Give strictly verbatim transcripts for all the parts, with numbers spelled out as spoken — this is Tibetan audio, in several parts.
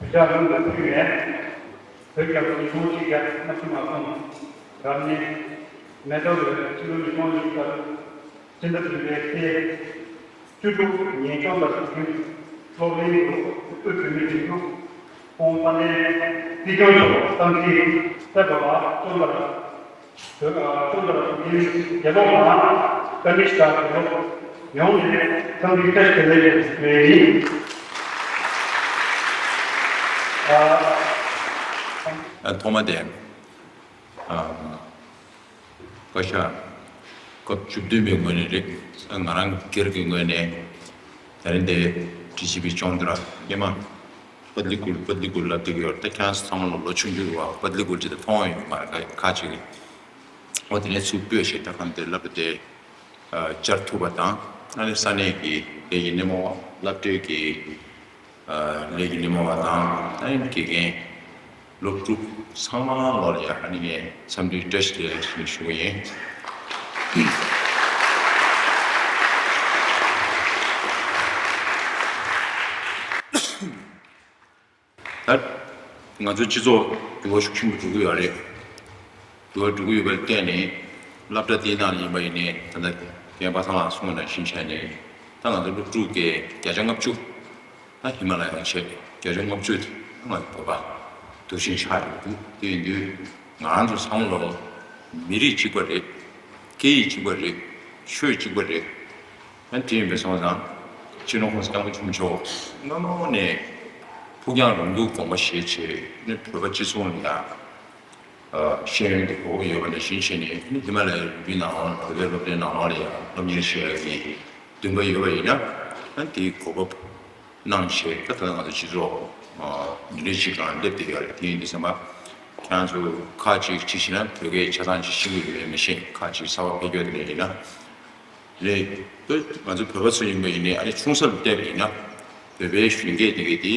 གུས་ཕྱག་ལུང་དུ་ཕུལ་ནས། བོད་རྒྱལ་ལོ་ཉིས་སྟོང་ཆིག་བརྒྱ་ལྔ་བཅུ་ང་གསུམ་རབ་གནས་མེ་ཏོག་ལོའི་ཕྱི་ལོ་ཉིས་སྟོང་ཉི་ཤུ་རྩ་དྲུག་སྤྱི་ཟླ་བདུན་པའི་ཚེས་བཅུ་དྲུག་ཉིན་སྐྱོང་ལ་གཟིགས་རྒྱུ། སློབ་གླིང་དུ་དབུས་བོད་མིའི་སྒྲིག་འཛུགས་ཁོང་དཔལ་ལྡན་སྲིད་སྐྱོང་མཆོག་གསར་འཛིན་ཐེབས་པ་ལ་བཅོམ་པར། བོད་ལ་བཅོམ་པར་གཟིགས་མཁན་རྒྱལ་པོ་དང་བཀའ་དྲིན་ཆེ་དགེ་སློབ་ཡོངས་ནས་འཚམས་འདྲི་བཀྲ་ཤིས་བདེ་ལེགས་ཞུ་ཡི་ཡིན། ཨ། ཐོག་མ་དེ། ཨ། བཀའ་ཤག་སྐབས་བཅུ་བདུན་པའི་ངོས་ནས་རེད། ང་རང་སྒེར་གྱི་ངོས་ནས་ད་རིང་འདིར་ཌི་སི་པི་སྐྱོང་བརྡ་ར་སྔོན་མ་པད་ལི་ཀུལ་པད་ལི་ཀུལ་ལབ་བསྡད་ཀྱི་ཡོད་རེད། ད་ཁྱེད་རང་ཚང་མ་ལོ་ལོ་ཆུང་ཆུང་རེད་བ། པད་ལི་ཀུལ་ཅིག་ད་མཐོང་ཡོད་མ་རེད། ཁ་ཁ་ཅིག་གིས་འོ་དེ་ནས་ཚུར་སྤོས་ཤིག་ད་གང་དེ་ལབ་པ་དེ་བཅར་ཐུབ་པ་དང་། ཨ་ནི་ས་གནས་ཀྱི་ལས་ཀྱི་སྣེ་མོ་བ་སློབ་གྲྭའི་གི་ལས་ཀྱི་སྣེ་མོ་བ་དང་། ཨ་ནི་དགེ་རྒན་སློབ་ཕྲུག་ཚང་མ་ལོ་ལ་ཡ་ཨ་ནི་ངས་འཚམས་འདྲི་བཀྲ་ཤིས་བདེ་ལེགས་ཞུ་གི་ཡིན། ད་ང་ཚོའི་སྤྱི་ཚོགས་འགྱུར་བ་ཤུགས་ཆེན་པོ་འགྲོ་གི་ཡོད་རེད། འགྱུར་བ་འགྲོ་གི་ཡོད་པར་བརྟེན་ནས་སློབ་གྲྭ་དེའི་ནང་ཡིན་པ་ཡིན་ནའི་ད་ལྟ་རྒན་པ་ཚང་ལ་གསུངས་པ་ནང་བཞིན་བྱས་ནས་ད་ང་ཚོ་སློབ་ཕྲུག་གི་བརྒྱ་ཆ་ལྔ་བཅུ་ད་ཧི་མ་ལ་ཡ་བྱས་བརྒྱ་ཆ་ལྔ་བཅུ་ད་ང་ཚོ་བོད་པ་འདུ་ཤེས་ཆགས་ཡོད་འདུག་དེ་ཡིན་དུས་ང་རང་ཚོ་ཚང་མ་ལོ་མི་རིགས་གཅིག་པ་རེད། སྐད་ཡིག་གཅིག་པ་རེད། ཆོས་གཅིག་པ་རེད། ཨ་དེ་ཡིན་པའི་སོང་ཙང་སྤྱི་ནོར་༸གོང་ས་༸སྐྱབས་མགོན་ཆེན་པོ་མཆོག་སྔ་མོ་ནས་ཕུགས་རྒྱང་རིང་ཐུང་དགོངས་པ་བཞེས་བྱས་ནས་བོད་པ་སྤྱི་ཚོགས་ལ་ཡང་ཤེས་ཡོན་དེ་དགོས་ཀྱི་ཡོད་པ་ནང་བཞིན་བྱས་ནས་ཧི་མ་ལ་ཡའི་རི་རྒྱུད་ནང་ལོགས་ལ་བོད་པའི་སློབ་གྲྭའི་ནང་ལོགས་ལ་ཡང་སློབ་གཉེར་བྱེད་ཡག་གི་འདུན་པ་ཡོད་པ་ཡིན་ན་ཨ་དེའི་གོ་སྐབས་གནང་བྱས་ད་ལྟ་ང་ཚོ་སྤྱི་ཚོགས་འདི་འདྲའི་ཅིག་སྒང་སླེབས་བསྡད་ཡོད་རེད། དེ་ཡིན་དུས་ཙམ་པ་ཁྱེད་རང་ཚོ་ཁག་ཅིག་ཅིག་བྱས་ན་བོད་སྐད་ཆ་ཚང་ཅིག་ཤེས་ཀྱི་ཡོད་མེད་མི་ཤེས། ཁག་ཅིག་གསར་པ་ཕེབས་ཡོད་དེ་འདྲ་ཡིན་ན། རེད། ང་ཚོ་བོད་པ་ཚོ་ཡིན་པ་ཡིན་ནའི་ཨ་ནི་ཆུང་ས་ལ་བལྟས་པ་ཡིན་ན་བོད་པའི་གཞོན་སྐྱེས་དེ་གས་དེ་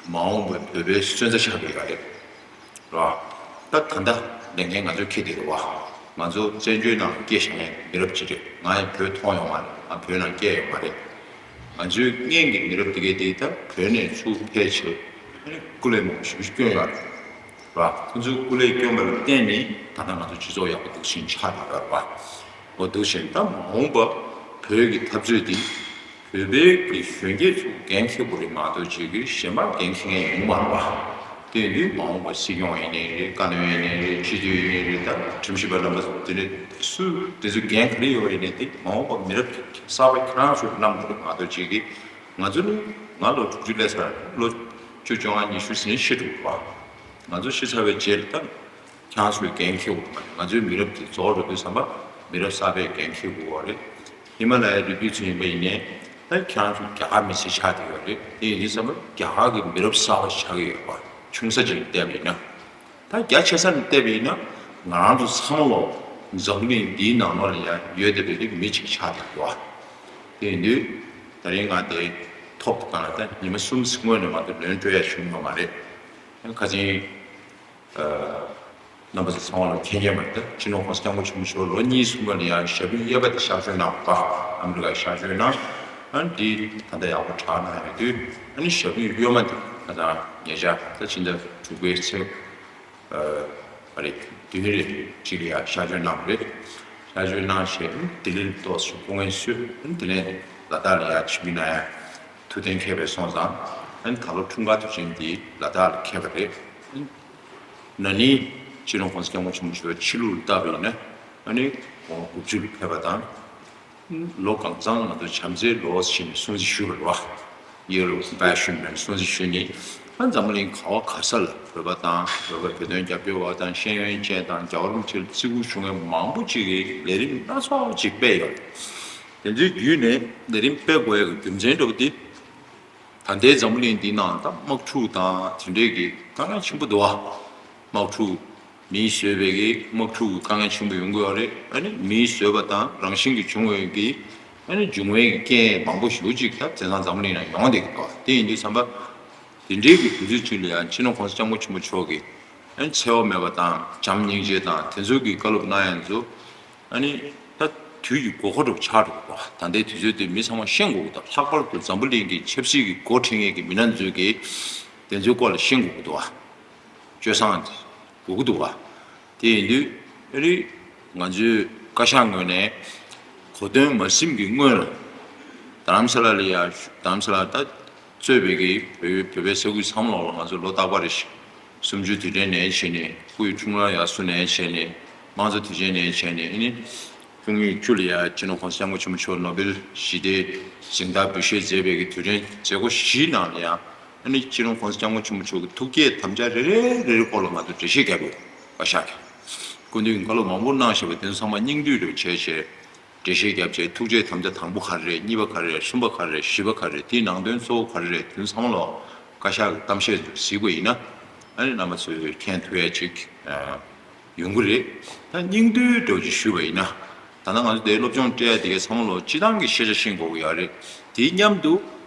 མ་འོངས་པའི་བོད་པའི་སོན་རྩ་ཆགས་ཀྱི་ཡོད་རེད། རེད་བ། ད་ད་ལྟ་ལས་འགན་ང་ཚོའི་ཁྱེར་བསྡད་རེད་བ། ང་ཚོ་བཙན་བྱོལ་ནང་སྐྱེས་བཞག་མཁན་མི་རབས་ཅིག་རེད། ང་ཡང་བོད་མཐོང་ཡོད་མ་རེད། ང་བོད་ནང་སྐྱེས་ཡོད་མ་རེད། ང་ཚོའི་སྔན་གྱི་མི་རབས་དེ་གས་དེ་ད་བོད་ནས་ཚུར་ཕེབས་བྱས་ཨ་ནི་སྐུ་ལས་མང་པོ་ཞེ་པོ་ཅིག་བསྐྱོན་ཡོད་རེད། ར། ཁོ་ཚོའི་སྐུ་ལས་བསྐྱོན་པ་ལ་བརྟེན་ནས་ད་ལྟ་ང་ཚོ་སྤྱི་ཚོགས་ཡག་པོ་འདུག་ཤིང་ཆགས་ཡོད་རེད་བ། འོ་འདུག་ཤིང་ད་མ་འོངས་པ་བོད་ཀྱི་འཐབ་རྩོད་འདི་བོད་པའི་གི་གཞོན་སྐྱེས་ཚོ་འགན་འཁྱེར་དགོས་རེད་མ་གཏོགས་ཅིག་གི་གཞན་པ་འགན་འཁྱེར་མཁན་ཡོང་མ་རེད་བ། དེ་ཡིན་དུས་མ་འོངས་པ་སྲིད་སྐྱོང་ཡིན་ནའི་རེད། བཀའ་བློན་ཡིན་ནའི་རེད། སྤྱི་འཐུས་ཡིན་ནའི་རེད། ད་ཁྲིམས་ཞིབ་པ་རྣམ་པ་དེ་ནས་སུ་དེ་ཚོའི་འགན་ག་རེ་ཡོད་པ་ཡིན་ནའི་དེ་མ་འོངས་པ་མི་རབས་གསར་པ་ཁྱེད་རང་ཚོས་བསྣམས་དགོས་རེད་མ་གཏོགས་ཅིག་གི་ང་ཚོ་ནི་ང་ལོ་དྲུག་ཅུ་སླེབས་ཚར། ལོ་བཅུ་བཅོ་ལྔ་ཉི་ཤུ་ཟིན་ཤི་འགྲོ་གི་རེད་བ། ང་ཚོ་ཤི་ཚར་བའི་རྗེས་ལ་ད་ཁྱེད་རང་ཚོས་འགན་འཁྱེར་དགོས་པ་རེད། ང་ཚོའི་མི་རབས་དེ་རྫོགས་འགྲོ་དུས་ཙམ་པ་མི་རབས་གསར་པས་འགན་འཁྱེར་དགོས་པ་རེད། ཧི་མ་ལ་ཡའི་རི་རྒྱུད་ཚོ་ཡིན་པ་ཡིན་ནའི་ད་ཁྱེད་རང་ཚོ་རྒྱ་གར་མི་སེར་ཆགས་བསྡད་ཡོད་རེད། དེ་ཡིན་དུས་ཙམ་པ་རྒྱ་གར་གྱི་མི་རབས་གསར་པ་ཆགས་ཀྱི་ཡོད་པ་ཆུང་ས་ཅིག་བལྟས་པ་ཡིན་ན། ད་རྒྱ་ཆེ་ས་ནས་བལྟས་པ་ཡིན་ན་ང་རང་ཚོ་ཚང་མ་ལོ་འཛམ་བུ་གླིང་འདིའི་ནང་ལོགས་ལ་ཡང་ཡོད་བསྡད་པའི་མི་གཅིག་ཆགས་བསྡད་ཡོད་པ། དེ་ཡིན་དུས་ད་རིང་ང་དེ་ཐོབ་སྟངས་ལ་ད་ཉི་མ་གསུམ་སྔོན་ནས་མ་གཏོགས་ལན་སྤྲོད་ཡ་བྱུང་ཡོད་མ་རེད། ཁ་སང་རྣམ་པ་ཚོ་ཚང་མ་ལ་མཁྱེན་མཁྱེན་པ་རེད། ད་སྤྱི་ནོར་༸གོང་ས་༸སྐྱབས་མགོན་ཆེན་པོ་མཆོག་ལོ་གཉིས་སྔོན་ལ་ཡང་ཞབས་དྲུང་གཡས་པ་དེ་གཤགས་བཅོས་གནང་བ། ཨ་མི་རི་ཀ་གཤགས་བཅོས་གནང་། ཨ་འདི་ད་ལྟ་ཡག་པོ་དྲག་གནང་ཡོད་དུས་ཨ་ནི་ཞབས་དྲུང་གཡོན་མ་དེ་ད་ལྟ་ཉེ་ཆར་ད་ཕྱི་ཟླ་དྲུག་པའི་ཚེས་ཨ་རེད་བདུན་རེད་ཅིག་ལ་ཡང་གཤགས་བཅོས་གནང་བ་རེད། གཤགས་བཅོས་གནང་བྱས་ལྡི་ལིར་ཏོག་ཙམ་སྐུ་ངལ་གསོས། ལྡི་ལི་ལ་དྭགས་ལ་ཡང་ཆིབས་བསྒྱུར་གནང་ཡ་ཐུགས་གཏན་འཁེལ་བའི་སོང་ཙང་། ད་ལོ་འཁྲུངས་སྐར་དུས་ཆེན་འདི་ལ་དྭགས་ལ་འཁེལ་བ་རེད། ན་ནིང་སྤྱི་ནོར་༸གོང་ས་༸སྐྱབས་མགོན་ཆེན་པོ་མཆོག་ཕྱི་ལུགས་ལ་བལྟས་པ་ཡིན་ན་ཨ་ནི་དགུ་བཅུ་ལ་ཕེབས་པ་དང་། ལོ་གང་ཚང་ང་ཚོ་བྱམས་བརྩེའི་ལོ་ཟེར་ནས་སྲུང་བརྩི་ཞུས་པ་རེད་བ། Year of Compassion ནས་སྲུང་བརྩི་ཞུས་ནས་ཨ་འཛམ་བུ་གླིང་ག་བ་ག་ས་ལ་བོད་པ་དང་བོད་པ་བོད་དོན་རྒྱབ་སྐྱོར་བ་དང་ཤེས་ཡོན་ཅན་དང་རྒྱལ་བ་རིན་པོ་ཆེ་ལ་བརྩི་བཀུར་ཞུ་མཁན་མང་པོ་ཅིག་གིས་ལས་རིམ་སྣ་ཚོགས་ཅིག་སྤེལ་ཡོད་རེད། དེ་ཚོའི་བརྒྱུད་ནས་ལས་རིམ་སྤེལ་དགོས་ཡག་གི་རྒྱུ་མཚན་འདྲ་བོ་དེ། ད་ལྟའི་འཛམ་བུ་གླིང་འདིའི་ནང་ད་དམག་འཁྲུག་དང་དེ་འདྲས་ཀྱི་དཀའ་ངལ་ཆེན་པོ་འདུག་བ། དམག་འཁྲུག་མིས་བཟོས་པའི་གི་དམག་འཁྲུག་གི་དཀའ་ངལ་ཆེན་པོ་ཡོང་གི་ཡོད་རེད། ཨ་ནི་མིས་བཟོས་པ་དང་རང་བཞིན་གྱིས་བྱུང་བའི་གི་ཨ་ནི་འབྱུང་བའི་གི་རྐྱེན་མང་པོ་ཞེ་པོ་ཅིག་ད་དེང་སང་འཛམ་བུ་གླིང་ནང་ཡོང་བསྡད་ཀྱི་འདུག་དེ་ཡིན་དུས་ཙམ་པ་དེ་འདྲའི་གི་དུས་ཚོད་ཅིག་ལ་ཡང་སྤྱི་ནོར་༸གོང་ས་༸སྐྱབས་མགོན་ཆེན་པོ་མཆོག་གིས་ཨ་ནི་འཚེ་བ་མེད་པ་དང་བྱམས་སྙིང་རྗེ་དང་དེ་ཚོ་གི་བཀའ་སློབ་གནང་ཡ་ཚོ། ཨ་ནི་ད་དུས་ཀྱི་དགོས་མཁོ་འདྲ་པོ་ཆགས་འགྲོ་གི་འདུག་ད་ལྟའི་དུས་ཚོད་དེ་མི་ཚང་མ་ཤེས་དགོས་ཀྱི་འདུག་ལྷག་པར་དུ་འཛམ་བུ་གླིང་གི་ཆབ་སྲིད་ཀྱི་འགོ་ཁྲིད་མཁན་གྱི་མི་སྣ་ཚོས་ཀྱིས་ དེ་ཚོའི་སྐོར་ལ་ཤེས་དགོས་ཀྱི་འདུག་བ། སྤྱོད་བཟང་དགོས་ཀྱི་འདུག་བ། དེ་ཡིན་དུས་ཨ་རི་ང་ཚོའི་བཀའ་ཤག་ངོས་ནས་གོ་སྟོན་མ་ཟིན་གྱི་སྔོན་ལ་རྡ་རམ་ས་ལ་ལ་ཡ་རྡ་རམ་ས་ལ་ད་གཙོས་པའི་གི་བོད་བོད་པའི་ས་ཁུལ་ཚང་མ་ལོག་ལ་ང་ཚོ་ལོ་རྟག་པར་རེ་བཞིན་གསུམ་བཅུའི་དུས་དྲན་ནས་བྱས་ནས་སྐུའི་འཁྲུངས་ལྷ་ཡར་བསུ་ནས་བྱས་ནས་དམངས་གཙོ་དུས་ཆེན་ནས་བྱས་ནས་ཨ་ནི། བཅུ་གཉིས་བཅུ་ལ་ཡང་སྤྱི་ནོར་༸གོང་ས་༸སྐྱབས་མགོན་ཆེན་པོ་མཆོག་ནོ་བེལ་ཞི་བདེའི་གཟེངས་རྟགས་འབུལ་བཞེས་མཛད་པའི་གི་དུས་དྲན་མཛད་སྒོ་བཞིའི་ནང་ལ་ཡང་ཨ་ནི་སྤྱི་ནོར་༸གོང་ས་༸སྐྱབས་མགོན་ཆེན་པོ་མཆོག་གི་ཐུགས་བསྐྱེད་དམ་བཅའ་རེ་རེ་རེ་རེའི་སྐོར་ལ་ང་ཚོ་འགྲེལ་བཤད་བརྒྱབ་ཡོད། བཀའ་ཤག་གིས་སྐུ་མདུན་གྱི་བཀའ་སློབ་མང་པོ་གནང་བཞག་པ་དེ་ཚོ་ཚང་མ་སྙིང་བསྡུས་རེ་བྱས་བྱས་འགྲེལ་བཤད་བརྒྱབ་བྱས་ཐུགས་བསྐྱེད་དམ་བཅའ་དང་པོ་ག་རེ་རེད། གཉིས་པ་ག་རེ་རེད། གསུམ་པ་ག་རེ་རེད། བཞི་པ་ག་རེ་རེད། དེའི་ནང་དོན་གཙོ་བོ་ག་རེ་རེད། དེ་ཚོ་ཚང་མ་ལོག་བཀའ་ཤག་གི་གཏམ་བཤད་ཚོ་གཟིགས་པ་ཡིན་ན་ཨ་ནི་རྣམ་པ་ཚོས་མཁྱེན་ཐུབ་ཡ་ཅིག་ཡོང་གི་རེད། ད་སྙིང་བསྡུས་འདྲ་བོ་ཅིག་ཞུས་པ་ཡིན་ན། ད་ལྟ་ང་ཚོ་དེའི་སློབ་སྦྱོང་སྤྲད་ཡ་དེ་གའི་ཚང་མ་ལོ་སྤྱི་བཏང་གི་ཤེས་བྱ་ཤེས་དགོས་ཀྱི་ཡོད་རེད། དེའི་མཉམ་དུ་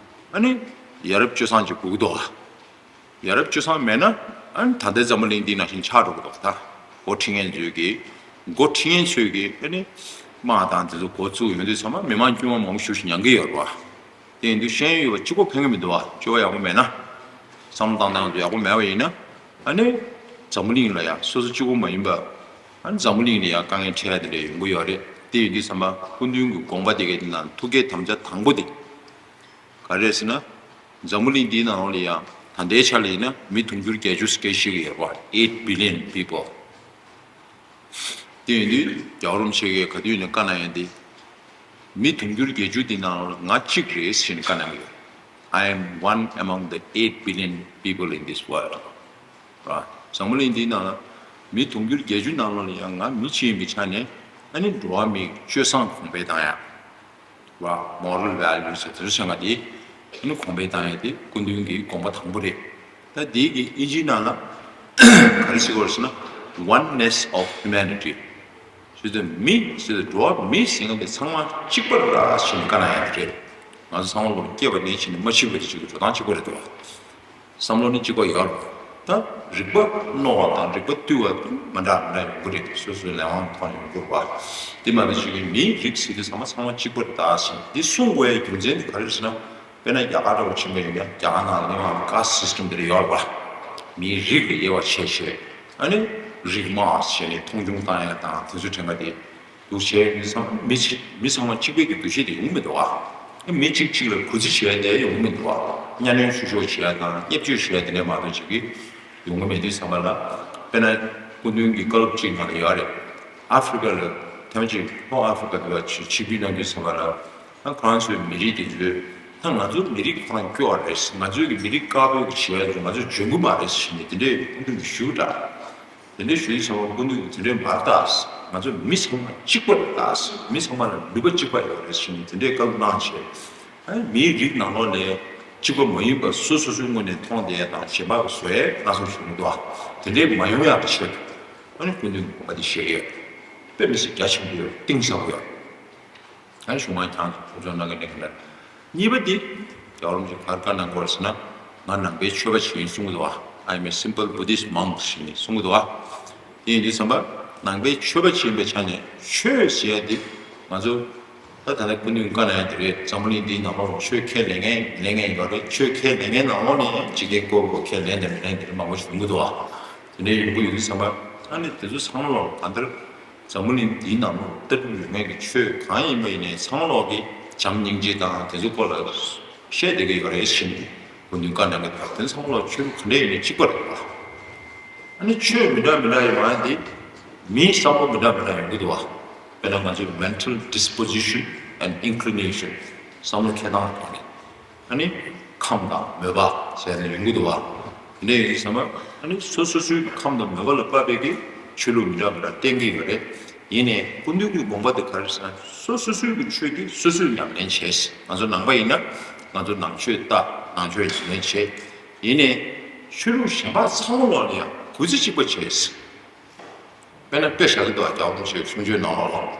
ཨ་ནི་ཡ་རབས་སྤྱོད་བཟང་ཅིག་དགོས་ཀྱི་འདུག་ག་ཡ་རབས་སྤྱོད་བཟང་མེད་ན་ཨ་ནི་ད་ལྟའི་འཛམ་བུ་གླིང་འདི་ནང་བཞིན་ཆགས་འགྲོ་གི་འདུག་ད་འགོ་ཁྲིད་མཁན་ཚོས་ཀྱི་འགོ་ཁྲིད་མཁན་ཚོས་ཀྱི་ཨ་ནི་དམག་དང་དེ་ཚོ་འགོ་བཙུགས་ཡོང་དུས་ཚང་མ་མི་མང་དཀྱུས་མ་མང་པོ་ཞེ་པོ་ཅིག་མྱངས་ཀྱི་ཡོད་རེད་བ། དེ་ཡིན་དུས་ཤེས་ཡོན་ཡོད་པ་གཅིག་པོ་ཕན་གྱི་མི་འདུག་བ། སྤྱོད་པ་ཡག་པོ་མེད་ན། བསམ་བློ་བཏང་སྟངས་ཡག་པོ་མེད་པ་ཡིན་ན། ཨ་ནི། འཛམ་བུ་གླིང་ལ་ཡང་སོ་སོ་གཅིག་པོ་མ་ཡིན་པ། ཨ་ནི་འཛམ་བུ་གླིང་ལ་ཡང་དཀའ་ངལ་འཕྲད་ཡ་དེ་འདྲ་ཡོང་གི་ཡོད་རེད། དེ་ཡིན་དུས་ཙམ་པ་སྐུ་མདུན་གྱི་དགོངས་པ་དེ་གའི་དེ་ནང་ཐུགས་བསྐྱེད་དམ་བཅའ་དང་པོ་དེ། ག་རེ་རེད་ཟེར་ན། འཛམ་བུ་གླིང་འདིའི་ནང་ལོགས་ལ་ཡང་ད་ལྟའི་ཆ་ལ་ཡིན་ན་མི་དུང་ཕྱུར་བརྒྱད་ཅུ་སྐད་བཤད་ཀྱི་ཡོད་པ། eight billion people། དེ་ཡིན་དུས་རྒྱལ་བ་རིན་པོ་ཆེ་གིས་ག་དུས་ནས་བཀའ་གནང་ཡོད་དེ། མི་དུང་ཕྱུར་བརྒྱད་ཅུ་འདི་ནང་ལ་ང་གཅིག་རེད་ཟེར་ནས་བཀའ་གནང་གི་ཡོད། I am one among the eight billion people in this world། ར། འཛམ་བུ་གླིང་འདིའི་ནང་ལ་མི་དུང་ཕྱུར་བརྒྱད་ཅུ་ནང་ལོགས་ལ་ཡང་ང་མི་གཅིག་ཡིན་པའི་ཆ་ནས་ཨ་ནི་འགྲོ་བ་མིའི་སྤྱོད་བཟང་གོང་འཕེལ་བཏང་ཡ། ར། Moral values་དེ་ཚོ་བྱ་ང་དེ་ཨ་ནི་གོང་འཕེལ་བཏང་ཡ་དེ་སྐུ་མདུན་གྱི་དགོངས་པ་དང་པོ་རེད། ད་དེའི་གི་ཨིན་ཇིའི་ནང་ལ་ག་རེ་ཟེར་གྱི་ཡོད་རེད་ཟེར་ན། Oneness of humanity། ཞེས་དུས་མི་ཞེས་དུས་འགྲོ་བ་མི་ཟེར་མཁན་དེ་ཚང་མ་གཅིག་པ་རེད་ད་ཞེས་ནས་བཀའ་གནང་ཡ་དེ་རེད། ང་ཚོ་ཚང་མ་ལོ་སྐྱེས་པ་ནས་བྱས་ནས་མ་འཆི་བ་དེ་གཅིག་གི་འགྲོ་སྟངས་གཅིག་པ་རེད་འདུག་བ། བསམ་བློ་ནི་གཅིག་པ་ཡོད་རེད། ད་རིག་པ་རྣོ་བ་དང་རིག་པ་རྟུལ་བ་མི་འདྲ་མི་འདྲ་ཡོང་གི་རེད། སོ་སོའི་ལས་དབང་ཐོག་ནས་ཡོང་གི་རེད་བ། དེ་མ་གཏོགས་ཅིག་གི་མིའི་རིགས་ཟེར་དུས་ཚང་མ་ཚང་མ་གཅིག་པ་རེད་ད་ཞེས་འདི་གསུང་དགོས་ཡའི་རྒྱུ་མཚན་དེ་ག་རེ་རེད་ཟེར་ན། དཔེར་ན་རྒྱ་གར་འདྲ་བོ་ཕྱིན་པ་ཡིན་ན་རྒྱ་གར་ནང་ལ་ནི་མང་caste system་དེ་འདྲ་ཡོད་རེད་བ། མིའི་རིགས་ལ་དབྱེ་བ་ཕྱེ་བྱས། ཨ་ནི། རིགས་དམའ་ཞེས་ནས་མཐོང་ཆུང་བཏང་ཡ་དང་དེ་ཚོ་དྲན་པ་དེ། འདུག་བྱས་ནས་ཚང་མ་མི་ཚེ་མི་ཚང་མ་གཅིག་པའི་གི་འདུ་ཤེས་དེ་ཡོང་གི་མི་འདུག་ཨ། མི་གཅིག་གཅིག་ལ་གུས་བརྩི་བྱེད་ཡ་དེ་ཡོང་གི་མི་འདུག་ཨ། གཉའ་གནོན་བཤུ་གཞོག་བྱེད་ཡ་དང་བརྙས་བཅོས་བྱེད་ཡ་དེ་འདྲ་མ་གཏོགས་ཅིག་གི་ཡོང་གི་མེད་དུས་ཙམ་པ་ལ། དཔེར་ན་སྐུ་མདུན་གྱི་བཀའ་སློབ་གཅིག་ནང་ལ་ཡོད་རེད། ཨ་ཧྥི་རི་ཀ་ལ་ཐེངས་གཅིག་ལྷོ་ཨ་ཧྥི་རི་ཀ་དུ་བ་ཆིབས་བསྒྱུར་གནང་དུས་ཙམ་པ་ལ། ད་ཁོ་རང་ཚོའི་མི་རིགས་དེ་ཚོས་ད་ང་ཚོ་མི་རིགས་ཁོ་རང་སྐྱོ་བ་རེད། ང་ཚོའི་གི་མི་རིགས་དཀར་པོའི་གི་བྱེད་ཡ་དེ་ཚོ་ང་ཚོས་འཇོན་གི་མ་རེད་ཟེར་ནས་དེ་འདྲའི་སྐུ་མདུན་གྱིས་ཞུས་པ་འདྲ། དེ་འདྲའི་ཞུས་ཙང་སྐུ་མདུན་གྱིས་དེ་འདྲའི་མ་རེད་ད། ང་ཚོ་མི་ཚང་མ་གཅིག་པ་རེད་ད། མི་ཚང་མ་ལ་ནུས་པ་གཅིག་པ་ཡོད་རེད་ཟེར་ནས་དེ་འདྲའི་བཀའ་སློབ་གནང་བྱས། ཨ་ནི་མིའི་རིགས་ནང་ལོགས་ནས་གཅིག་པ་མ་ཡིན་པ་སོ་སོ་སོའི་ངོས་ནས་མཐོང་བསྡད་ཡ་དང་གཞན་པ་བཟོ་ཡ་སྣ་ཚོགས་བྱུང་འདུག་ཨ། དེ་འདྲའི་མ་ཡོང་ཡག་གི་ཆེད་དུ་ཨ་ནི་སྐུ་མདུན་གྱིས་དགོངས་པ་འདི་བཞེས་ཡོད། དཔེ་མི་སྲིད་རྒྱ་ཆེན་པོ་ཡོད། གཏིང་ཟབ་པོ་ཡོད། ཨ་ནི་གཞུང་མང་ཁྱང་ཚོ་ཚོགས་ཆུང་གནང་གི་གནང་གི་ན། གཉིས་པ་འདི། རྒྱལ་བ་རིན་པོ་ཆེས་ག་རེ་བཀའ་གནང་གི་ཡོད་རེད་ཟེར་ན། ང་ནང་པའི་ཆོས་པ་ཞིག་ཡིན་གསུང་གི་འདུག་བ། I am a simple Buddhist monk ཞེས་ནས་གསུང་གི་འདུག་བ། དེ་ཡིན་དུས་ཙམ་པ། ནང་པའི་ཆོས་པ་ཞིག་ཡིན་པའི་ཆ་ནས་ཆོས་ཟེར་ཡ་འདི། ང་ཚོ། ད་ད་ལྟ་སྐུ་མདུན་བཀའ་གནང་ཡ་དེ་རེད། འཛམ་བུ་གླིང་འདིའི་ནང་ལོགས་ལ་ཆོས་ཁས་ལེན་མཁན་ལེན་མཁན་ཡོད་རེད། ཆོས་ཁས་ལེན་མཁན་ནང་ལོགས་ནས་ཡང་འཇིག་རྟེན་བཀོད་པ་ཁས་ལེན་དང་མི་ལེན་དེ་འདྲ་མང་པོ་ཞིག་ཡོང་གི་འདུག་བ། དེ་འདྲ་ཡོང་གི་ཡོད་དུས་ཙམ་པ། ཨ་ནི་དེ་ཚོ་ཚང་མ་ལོག་ད་ལྟ། འཛམ་བུ་གླིང་འདིའི་ནང་ལ་ལྟ་གྲུབ་ཡོད་མཁན་གྱི་ཆོས་གང་ཡིན་པ་ཡིན་ནའི་ཚང་མ་ལོག་གིས་བྱམས་སྙིང་རྗེ་དང་དེ་ཚོ་སྐོར་ལ་བཤད་བསྡད་ཀྱི་ཡོད་རེད་ཟེར་ནས་སྐུ་མདུན་བཀའ་གནང་གི་འདུག་དེ་ཚང་མ་ལོག་ཆོས་ལུགས་ག་འདྲ་ཡིན་ནའི་གཅིག་པ་རེད་པ། ཨ་ནི་ཆོས་མི་འདྲ་མི་འདྲ་ཡོད་མ་རེད་དེ། མིའི་བསམ་བློ་མི་འདྲ་མི་འདྲ་ཡོང་གི་འདུག་བ། དཔེར་ན་ང་ཚོའི་mental disposition and inclination། བསམ་བློ་འཁྱེར་སྟངས་ཐོག་ནས། ཨ་ནི། ཁམས་དང་མོས་པ་ཟེར་ནས་ཡོང་གི་འདུག་བ། དེ་འདྲ་ཡིན་དུས་ཙམ་པ། ཨ་ནི་སོ་སོ་སོའི་ཁམས་དང་མོས་པ་ལ་དཔག་པའི་གི་ཆོས་ལུགས་མི་འདྲ་མི་འདྲ་བསྟན་གྱི་ཡོད་རེད། ཡིན་ནའི་སྐུ་མདུན་གྱི་དགོངས་པ་དེ་ག་རེ་ཟེར་ན། སོ་སོ་སོའི་གི་ཆོས་དེ་སོ་སོས་ཉམས་ལེན་བྱས། ང་ཚོ་ནང་པ་ཡིན་ན་ང་ཚོ་ནང་ཆོས་ལྟ། ནང་ཆོས་ཉམས་ལེན་བྱས། ཡིན་ནའི་ཆོས་ལུགས་གཞན་པ་ཚང་མ་ལོག་ལ་ཡང་གུས་བརྩི་གཅིག་པ་བྱས། དཔེར་ན་དཔེ་བཞག་གི་འདུག་རྒྱལ་བ་རིན་པོ་ཆེའི་གསུང་ཆོས་ནང་ལོགས་ལ།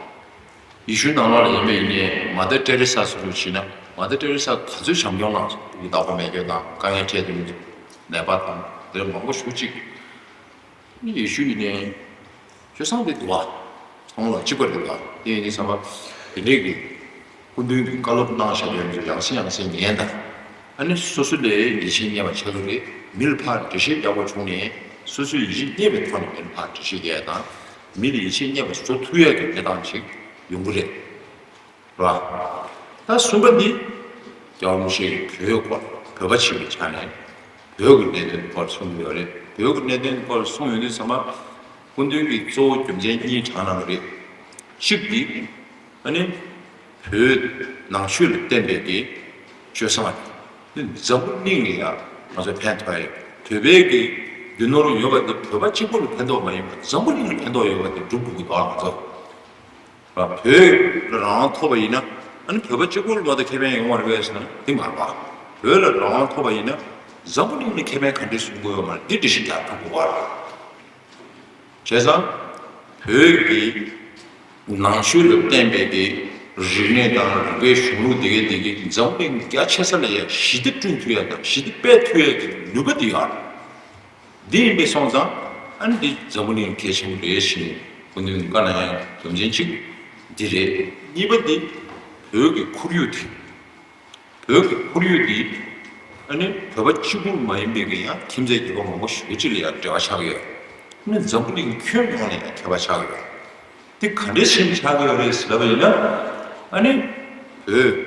ཡེ་ཤུའི་ནང་ལོགས་ལ་ཡིན་པ་ཡིན་ནའི་མ་དར་ཏེ་རེ་ས་སོགས་ལ་བྱས་ན་མ་དར་ཏེ་རེ་ས་ག་ཚོད་བྱམས་སྐྱོང་གནང་སོང་། བདག་པོ་མེད་མཁན་དང་དཀའ་ངལ་འཕྲད་དུས་ནད་པ་དང་དེ་མང་པོ་ཞེ་པོ་ཅིག་ཡེ་ཤུ་ཡིན་ནའི་སྤྱོད་བཟང་དེ་འདུག་བ། ཚང་མ་ལ་གཅིག་པ་རེད་འདུག་དེ་ཡིན་དུས་ཙམ་པ་དེ་འདྲས་ཀྱི་སྐུ་མདུན་གྱིས་བཀའ་སློབ་གནང་བཞག་པའི་ཡང་སེ་ཡང་སེ་ཉན་དང་། ཨ་ནི་སོ་སོ་ལ་ཡིད་ཆེས་རྙེད་པ་ཆགས་ཀྱི་རེད། མི་ལ་ཕར་འགྲེལ་བཤད་རྒྱག་དགོས་བྱུང་ནས་སོ་སོས་ཡིད་ཆེས་རྙེད་པའི་ཐོག་ནས་མི་ལ་ཕར་འགྲེལ་བཤད་རྒྱག་ཡ་དང་། མི་ལ་ཡིད་ཆེས་རྙེད་པ་བཟོ་ཐུབ་ཡ་གི་གནས་སྟངས་ཤིག་ཡོང་གི་རེད། ར། ད་གསུམ་པ་འདི། རྒྱལ་བ་རིན་པོ་ཆེ་གིས་བོད་སྐོར་བོད་པ་ཆེན་པོའི་ཆ་ནས་བོད་ཀྱི་གནད་དོན་སྐོར་གསུང་གི་ཡོད་རེད། བོད་ཀྱི་གནད་དོན་སྐོར་གསུང་ཡོང་དུས་ཙམ་པ། སྐུ་མདུན་གྱིས་གཙོ་བོ་རྒྱུ་མཚན་གཉིས་དྲངས་གནང་གི་རེད། གཅིག་འདི། ཨ་ནི། བོད་ནང་ཆོས་ལ་བརྟེན་པའི་གི་སྤྱོད་བཟང་འདི་འཛམ་བུ་གླིང་ལ་ཡང་ང་ཚོ་ཕན་ཐོགས་ཡ་ཡོད། བོད་པའི་གི་རྒྱུ་ནོར་ཡོད་པ་འདི་བོད་པ་གཅིག་པུ་ལ་ཕན་ཐོགས་མ་ཡིན་པར་འཛམ་བུ་གླིང་ལ་ཕན་ཐོགས་ཡོད་པ་འདི་སྒྲུབ་དགོས་ཀྱི་འདུག་ང་ཚོ། བོད་ལ་རང་དབང་ཐོབ་པ་ཡིན་ན། ཨ་ནི་བོད་པ་གཅིག་པུར་མ་གཏོགས་ཁེ་ཕན་ཡོང་བ་རེད་པས་ཟེར་ན་འདི་མ་རེད་པ། བོད་ལ་རང་དབང་ཐོབ་པ་ཡིན་ན་འཛམ་བུ་གླིང་ལ་ཁེ་ཕན་ག་འདྲས་བྱུང་དགོས་ཡོད་མ་རེད། འདི་འགྲེལ་བཤད་རྒྱག་ཐུབ་དགོས་པ་རེད། བྱས་ཙང་། བོད་ཀྱི་ནང་ཆོས་ལ་བརྟེན་པའི་གི་རིག་གནས་དང་རིག་པའི་གཞུང་ལུགས་འདི་གའི་འདི་གའི་འཛམ་བུ་གླིང་རྒྱ་ཆེ་ས་ལ་ཡང་ཞི་བདེ་བསྐྲུན་ཐུབ་ཡ་དང་ཞི་བདེ་སྤེལ་ཐུབ་ཡ་གི་ནུས་པ་འདི་ཡོད་རེད། འདི་ཡིན་པས་སོང་ཙང་ཨ་ནི་འདི་འཛམ་བུ་གླིང་གལ་ཆེན་པོ་རེད་ཞེས་སྐུ་མདུན་བཀའ་གནང་ཡ་རྒྱུ་མཚན་གཅིག་འདི་རེད། གཉིས་པ་འདི་བོད་ཀྱི་ཁོར་ཡུག་དེ། བོད་ཀྱི་ཁོར་ཡུག་འདི་ཨ་ནི་བོད་པ་གཅིག་པུ་མ་ཡིན་པའི་གི་ཡང་ཁྱིམ་མཚེས་རྒྱལ་ཁབ་མང་པོ་ཞེ་པོ་ཅིག་ལ་ཡང་འབྲེལ་བ་ཆགས་ཀྱི་ཡོད། ཨ་ནི་འཛམ་བུ་གླིང་ཁྱོན་ཡོངས་ལ་ཡང་ཁྱབ་པ་ཆགས་ཀྱི་ཡོད། འདི་ག་འདྲས་ཕྱིན་ཆགས་ཀྱི་ཡོད་རེད་ཟེར་ལབ་པ་ཡིན་ན། ཨ་ནི་བོད།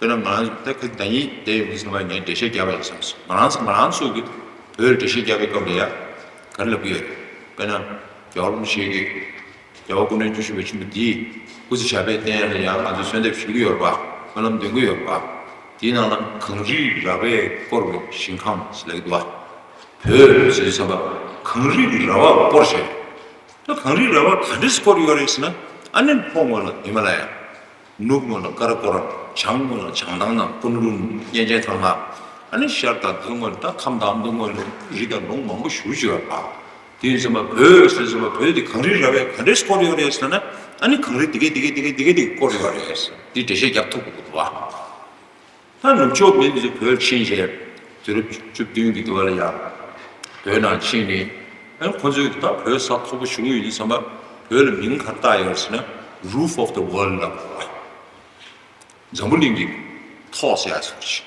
དཔེར་ན་ང་རང་ད་ཁ་ཟླ་ཉིན་བསྡད་ཡོང་དུས་ཙམ་པ་ངས་འགྲེལ་བཤད་བརྒྱབ་པ་ཡིན་བསམ་སོང་། ང་རང་ཚོ་ང་རང་ཚོ་གི་བོད་ལ་འགྲེལ་བཤད་བརྒྱབ་པའི་སྐབས་ལ་ཡ་ག་རེ་ལབ་ཀྱི་ཡོད་རེད། དཔེར་ན་རྒྱལ་བ་རིན་པོ་ཆེ་གིས་རྒྱལ་བ་སྐུ་ཕྲེང་བཅུ་བཞི་པ་ཆེན་པོ་འདིས་སྐུ་ཚེ་ཞབས་པད་བརྟན་ཡ་ལ་ཡང་ང་ཚོས་གསོལ་འདེབས་ཞུ་གི་ཡོད་རེད་པ། སྨོན་ལམ་འདོན་གི་ཡོད་རེད་པ། དེའི་ནང་ལ་གངས་རིའི་ར་བས་བསྐོར་བའི་ཞིང་ཁམས་ཟེར་ལབ་ཀྱི་འདུག་བ། བོད་ཟེར་དུས་ཙམ་པ་གངས་རིའི་ར་བས་བསྐོར་བྱས། ད་གངས་རིའི་ར་བས་ག་འདྲས་བསྐོར་ཡོད་རེད་ཟེར་ན། ཨ་ནི་ལྷོ་ངོས་ལ་ཧི་མ་ལ་ཡ། ནུབ་ངོས་ལ་ཀ་ར་ཀོ་རམ། བྱང་ངོས་ལ་བྱང་ཐང་དང་ཀུན་ལུན། གཉན་ཆེན་ཐང་ལྷ། ཨ་ནི་ཤར་དང་ལྷོ་ངོས་ལ་ད་ཁམས་དང་ཨ་མདོ་ངོས་ལ་རི་དང་ལུང་མང་པོ་ཞེ་པོ་ཅིག་ཡོད་པ། དེ་ཡིན་ཙམ་པ་བོད་ཟེར་ཙམ་པ་བོད་དེ་གངས་རིའི་ར་བས་ག་འདྲས་བསྐོར་ཡོད་རེད་ཟེར་ན། ཨ་ནི་གངས་རི་དེ་གས་དེ་གས་དེ་གས་དེ་གས་དེ་བསྐོར་ཡོད་རེད་ཟེར། དེ་འགྲེལ་བཤད་རྒྱབ་ཐུབ་དགོས་འདུག་བ། ད་ནུབ་ཕྱོགས་མི་འདི་ཚོ་བོད་ཕྱིན་བྱས། དུས་རབས་བཅུ་བདུན་གྱི་དུས་ལ་ཡང་བོད་ནང་ཕྱིན་ནས། ཨ་ནི་ཁོ་ཚོས་ད་བོད་ས་མཐོ་པོ་བྱུང་ཡོད་དུས་ཙམ་པ་བོད་ལ་མིང་ག་རེ་བཏགས་ཡོད་ཟེར་ན། Roof of the World ལབ་དགོས་པ། འཛམ་བུ་གླིང་གི་ཐོག་ཟེར་ཡ་ཟེར་བ་ཞིག་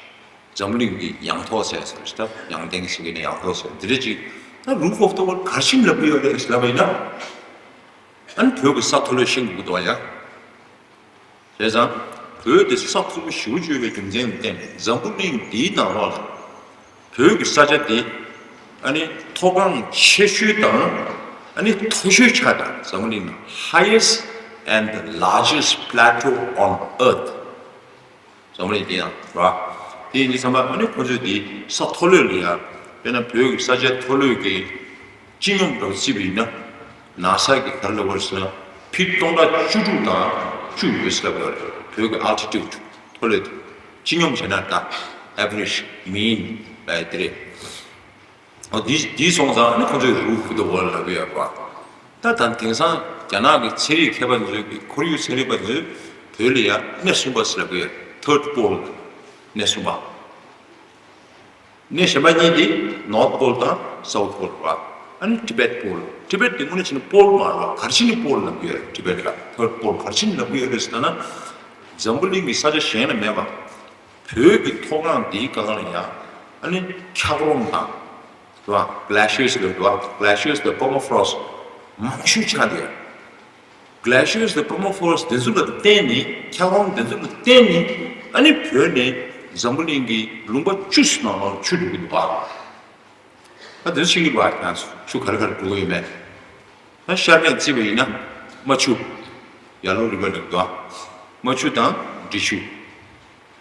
འཛམ་བུ་གླིང་གི་ཡང་ཐོག་ཟེར་ཡ་ཟེར་བ་ཞིག་ད་ཡང་སྟེང་ཟེར་གྱི་ནས་ཡང་ཐོག་ཟེར་འདི་འདྲ་ཅིག་ད་Roof of the World ག་རེ་བྱས་ནས་ལབ་ཀྱི་ཡོད་རེད་ལབ་པ་ཡིན་ན། ཨ་ནི་བོད་ཀྱི་ས་མཐོ་ལོས་ཤེས་དགོས་ཀྱི་འདུག་ཡ། བྱས་ཙང་། བོད་དེ་ས་མཐོ་པོ་ཞེ་པོ་ཅིག་ཡོད་པའི་རྒྱུ་མཚན་ལ་བརྟེན་ནས་འཛམ་བུ་གླིང་འདིའི་ནང་ལོགས་ལ། བོད་ཀྱི་ས་ཆ་དེ། ཨ་ནི་མཐོ་སྒང་ཆེ་ཤོས་དང་། ཨ་ནི་མཐོ་ཤོས་ཆགས་དང་འཛམ་བུ་གླིང་ནང་highest and the largest plateau on earth འཛམ་བུ་གླིང་འདི་ཡང་ར། དེ་ཡིན་དུས་ཙམ་པ་ཨ་ནི་ཁོ་ཚོས་འདི་ས་མཐོ་ལོས་ལ་ཡ། དཔེར་ན་བོད་ཀྱི་ས་ཆ་མཐོ་ལོས་ཀྱི། སྤྱི་སྙོམས་འདྲ་བོ་བརྩིས་པ་ཡིན་ན། ན་ས་གི་ག་རེ་ལབ་དགོས་ཟེར་ན། ཕིཊ་སྟོང་ཕྲག་བཅུ་དྲུག་དང་བཅུ་ཡོད་ཟེར་ལབ་ཡོད་རེད། བོད་ཀྱི་ཨལ་ཊི་ཊུཌ་མཐོ་ལོས་དེ། སྤྱི་སྙོམས་བྱས་ན་ད་average mean ལབ་ཡ་དེ་རེད། འོ་འདི་འདི་སོང་ཙང་ཨ་ནི་ཁོ་ཚོས་Roof of the World ལབ་ཀྱི་ཡོད་པ། ད་ད་དེང་སང་རྒྱ་ནག་གི་ཚན་རིག་མཁས་པ་ཚོས་ཀྱི་ཁོར་ཡུག་ཚན་རིག་པ་ཚོས་བོད་ལ་ཡ་སྣེ་གསུམ་པ་ཟེར་ལབ་ཀྱི་ཡོད། Third pole གནས་གསུམ་པ། གནས་གཞན་པ་གཉིས་དེ་North Pole དང་South Pole རེད་པ། ཨ་ནི་Tibet Pole། Tibet དེ་དངོས་གནས་བྱས་ན་pole མ་རེད་པ། གར་ཕྱིན་ནི་pole ལབ་ཀྱི་ཡོད་རེད། Tibet ལ་Third Pole གར་ཕྱིན་ལབ་ཀྱི་ཡོད་རེད་ཟེར་ན། འཛམ་བུ་གླིང་གི་ས་ཆ་གཞན་ལ་མེད་པ། བོད་ཀྱི་མཐོ་སྒང་འདིའི་སྒང་ལ་ཡང་ཨ་ནི་འཁྱགས་རོམ་དང་། རེད་པ། Glaciers ལབ་རེད་པ། Glaciers དང་Permafrost མང་ཤོས་ཆགས་བསྡད་ཡོད། Glaciers དང་Permafrost དེ་ཚོ་ལ་བརྟེན་ནས། འཁྱགས་རོམ་དེ་ཚོ་ལ་བརྟེན་ནས། ཨ་ནི་བོད་ནས་འཛམ་བུ་གླིང་གི་ལུང་པ་བཅུ་ནང་ལ་ཆུ་འགྲོ་གི་འདུག་པ། ད་དེ་ཚོ་ཤེས་ཀྱི་རེད་པ། ཁྱེད་རང་ཚོ་ཆུ་ག་རེ་ག་རེ་འགྲོ་གི་ཡོད་མེད། ད་ཤར་ནས་བརྩིས་པ་ཡིན་ན་རྨ་ཆུ། Yellow River ལབ་འདུག་རྨ་ཆུ་དང་འབྲི་ཆུ།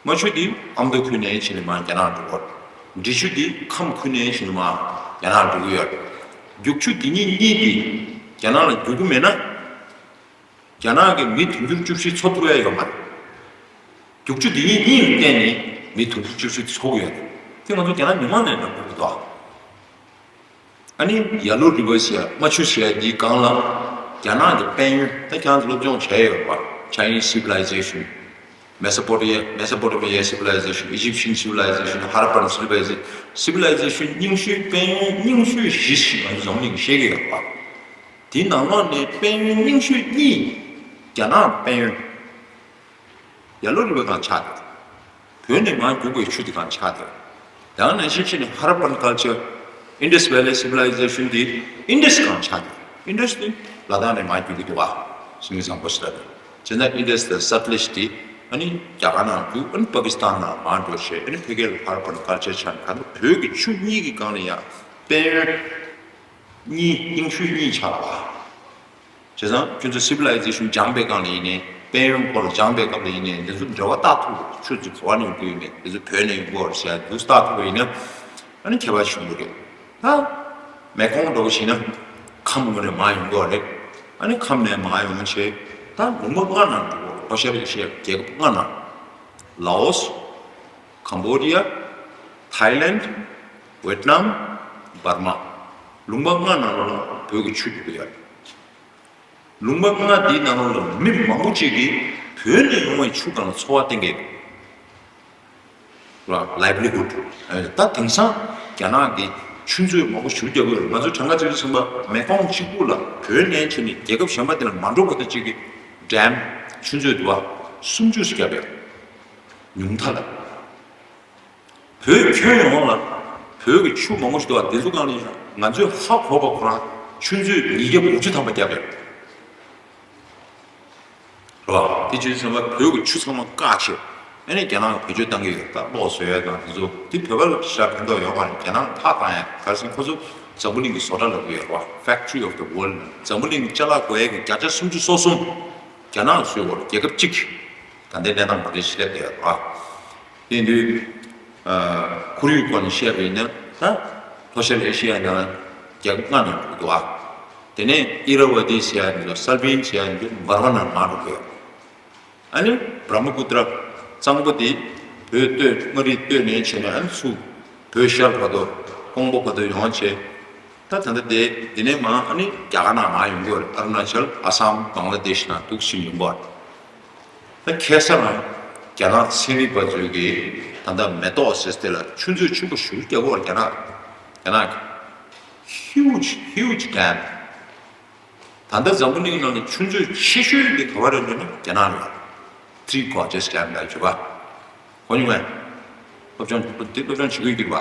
རྨ་ཆུ་འདི་ཨ་མདོ་ཁུལ་ནས་ཕྱིན་ནས་མར་རྒྱ་ནག་འགྲོ་གི་ཡོད། འབྲི་ཆུ་འདི་ཁམས་ཁུལ་ནས་ཕྱིན་ནས་མར་རྒྱ་ནག་འགྲོ་གི་ཡོད། རྒྱུག་ཆུ་འདི་གཉིས་གཉིས་འདི་རྒྱ་ནག་ལ་རྒྱུག་གི་མེད་ན། རྒྱ་ནག་གི་མི་དུང་ཕྱུར་བཅུ་བཞི་འཚོ་ཐུབ་ཡ་ཡོད་མ་རེད། རྒྱུག་ཆུ་འདི་གཉིས་གཉིས་ལ་བརྟེན་ནས་མི་དུང་ཕྱུར་བཅུ་བཞི་འཚོ་གི་ཡོད་རེད། དེ་ང་ཚོ་རྒྱ་ནག་མི་མང་ནས་ལབ་དགོས་ཀྱི་འདུག་ཨ་ནི་Yellow River ཟེར་ཡ་རྨ་ཆུ་ཟེར་ཡ་འདིའི་སྒང་ལ་རྒྱ་ནག་གི་དཔལ་ཡོན། ད་ཁྱེད་རང་ཚོ་སློབ་སྦྱོང་བྱས་ཡོད་པ། Chinese civilization, Mesopotamia, Mesopotamia civilization, Egyptian civilization, Harappan civilization, civilization རྙིང་ཤོས། དཔལ་ཡོན་རྙིང་ཤོས་བཞི་ཞིག་ང་ཚོ་འཛམ་གླིང་གིས་ཤེས་ཀྱི་ཡོད་པ། དེའི་ནང་ལོགས་ནས་དཔལ་ཡོན་རྙིང་ཤོས་གཉིས་རྒྱ་ནག་དཔལ་ཡོན། Yellow River སྒང་ཆགས་འདུག་བོད་ནས་མར་རྒྱུག་པའི་ཆུ་དེ་གང་ཆགས་དེ། ཡང་ན་ཤེས་ཆེ་ནས་Harappan culture, Indus Valley civilization དེ་Indus གང་ཆགས་དེ། Indus དེ་ལ་དྭགས་ནས་མར་རྒྱུག་གི་འདུག་བ། སེང་གེ་བཟང་པོ་ཞེས་ལབ་པ། བྱས་ན་Indus དང་Satish དེ་ཨ་ནི་རྒྱ་གར་ནང་རྒྱུག་ཨ་ནི་པ་ཀི་སི་ཐན་ནང་མར་འགྲོ་བྱས་ཨ་ནི་ཕ་གིར་Harappan culture ཆགས་ནས་གང་ལྟར་བོད་ཀྱི་ཆུ་གཉིས་ཀྱི་སྒང་ལ་ཡང་དཔལ་ཡོན་གཉིས་རྙིང་ཤོས་གཉིས་ཆགས་པ། བྱས་ཙང་ཁྱོད་ཚོ་civilization སྦྱངས་པའི་སྒང་ལ་ཡིན་ནའི་དཔལ་ཡོན་སྐོར་ལ་སྦྱངས་པའི་སྐབས་ལ་ཡིན་ནའི་འདི་ཚོ་འབྲེལ་བ་བཏགས་ཐུབ་ཆུ་ཚོད་ག་བ་ནས་ཡོང་གི་ཡོད་མེད། འདི་ཚོ་བོད་ནས་ཡོང་གི་ཡོད་རེད་ཟེར་ཡ་འདུག་བཏགས་ཐུབ་པ་ཡིན་ན་ཨ་ནི་ཁྱད་པར་ཆེན་པོ་རེད། ད་མེ་ཀོང་འགྲོ་བ་ཞིག་ན་ཁམས་ངོས་ནས་མར་ཡོང་གི་ཡོད་རེད། ཨ་ནི་ཁམས་ནས་མར་ཡོང་བྱས་ད་ལུང་པ་ལྔ་ནང་འགྲོ་གི་ཡོད་རེད། ལྷོ་ཤར་ཨེ་ཤི་ཡ་རྒྱལ་ཁབ་ལྔ་ནང་། Laos, Cambodia, Thailand, Vietnam, Burma ལུང་པ་ལྔ་ནང་ལོགས་ལ་བོད་ཀྱི་ཆུ་འགྲོ་གི་ཡོད་རེད། ལུང་པ་ལྔ་འདིའི་ནང་ལོགས་ལ་མི་མང་པོ་ཅིག་གིས་བོད་ནས་ཡོང་བའི་ཆུ་སྒང་ལ་འཚོ་བ་བསྟེན་གྱི་ཡོད། livelihood ད་དེང་སང་རྒྱ་ནག་གིས་ཆུ་མཛོད་མང་པོ་ཞིག་རྒྱག་གི་ཡོད་རེད། ང་ཚོས་གྲངས་ཀ་བརྩིས་ཙམ་པ་མེ་ཀོང་གཅིག་པུ་ལ་བོད་ནས་བྱས་ནས་རྒྱལ་ཁབ་གཞན་པ་དེ་ལ་མ་འགྲོ་བ་དེ་གཅིག་གི་ཌེམ་ཆུ་མཛོད་འདུག་བ། སུམ་ཅུ་ཞིག་བརྒྱབ་ཡོད། ཉུང་མཐའ་ལ། བོད་ཁྱོན་ཡོངས་ལ་བོད་ཀྱི་ཆུ་མང་པོ་ཞིག་འདུག་བ། དེ་ཚོ་སྒང་ལ་ཡང་ང་ཚོས་ཧ་གོ་བ་ཁོ་རང་ཆུ་མཛོད་ཉིས་བརྒྱ་དགུ་བཅུ་ཐམ་པ་བརྒྱབ་ཡོད་རེད་བ། དེ་བྱས་ཙང་བོད་ཀྱི་ཆུ་ཚང་མ་བཀག་བྱས་ཨ་ནི་རྒྱ་ནག་བེད་སྤྱོད་བཏང་གི་ཡོད། ད་གློག་བཟོ་ཡས་དང་དེ་ཚོ་དེ་བོད་པ་ལ་ཞེ་དྲག་ཕན་ཐོགས་ཡོད་མ་རེད། རྒྱ་ནག་ལ་ཐག་བཏང་ཡས། ག་རེ་ཟེར་ན་ཁོ་ཚོ་འཛམ་བུ་གླིང་གི་བཟོ་གྲྭ་ལབ་ཀྱི་ཡོད་རེད་བ། Factory of the World། འཛམ་བུ་གླིང་གི་ཅ་ལག་བགོ་ཡས་ཀྱི་བརྒྱ་ཆ་སུམ་ཅུ་སོ་གསུམ་རྒྱ་ནག་ལ་བཟོས་ཡོད་རེད། རྒྱལ་ཁབ་གཅིག་ད་ལྟའི་གནས་སྟངས་མ་འདྲ་ཞིག་སླེབས་བསྡད་ཡོད་རེད་བ། དེ་དུས་ཁོར་ཡུག་སྐོར་ནས་བཤད་པ་ཡིན་ན་ད་ལྷོ་ཤར་ཨེ་ཤི་ཡ་ནང་རྒྱལ་ཁབ་ལྔ་ནང་འགྲོ་གི་འདུག་བ། དེ་ནས་ཨི་ར་ཝ་ཏི་ཟེར་ཡ་འདི་ཚོ་སལ་པིན་ཟེར་ཡ་འདི་ཚོ་འབར་བ་ནང་མར་འགྲོ་གི་ཡོད། ཨ་ནི་བྷྲ་མ་པུ་ཏྲ་གཙང་པོ་དེ་བོད་སྟོད་མངའ་རིས་སྟོད་ནས་བྱས་ནས་ཨ་ནི་ཚུར་བོད་ཤར་བར་དུ་ཀོང་པོ་བར་དུ་ཡོང་བྱས། ད་ད་ལྟ་དེ་དེ་ནས་མར་ཨ་ནི་རྒྱ་གར་ནང་མར་ཡོང་གི་ཡོད་རེད། ཨ་རུ་ན་ཅལ། ཨ་སམ། བང་ལ་དེཤ་ནང་འདུག་ཕྱིན་ཡོང་གི་ཡོད་རེད། ད་ཁ་སང་རྒྱ་ནག་ཚན་རིག་པ་ཚོས་ཀྱིས་ད་ལྟ་མེ་ཏོག་ཟེར་དེ་ལ་ཆུ་མཛོད་ཆེན་པོ་ཞིག་རྒྱག་གི་ཡོད་རེད། རྒྱ་ནག་རྒྱ་ནག་གི་huge huge dam། ད་ལྟ་འཛམ་བུ་གླིང་ནང་ནས་ཆུ་མཛོད་ཆེ་ཤོས་དེ་ག་བ་རེད་ལབ་ན་རྒྱ་ནག་རེད། Three Gorges Dam ལབ་ཡོད་པ། གོ་མྱོང་ངས། སློབ་སྦྱོང་དེ་སློབ་སྦྱོང་བྱེད་ཀྱི་ཡོད་ཀྱི་རེད་པ།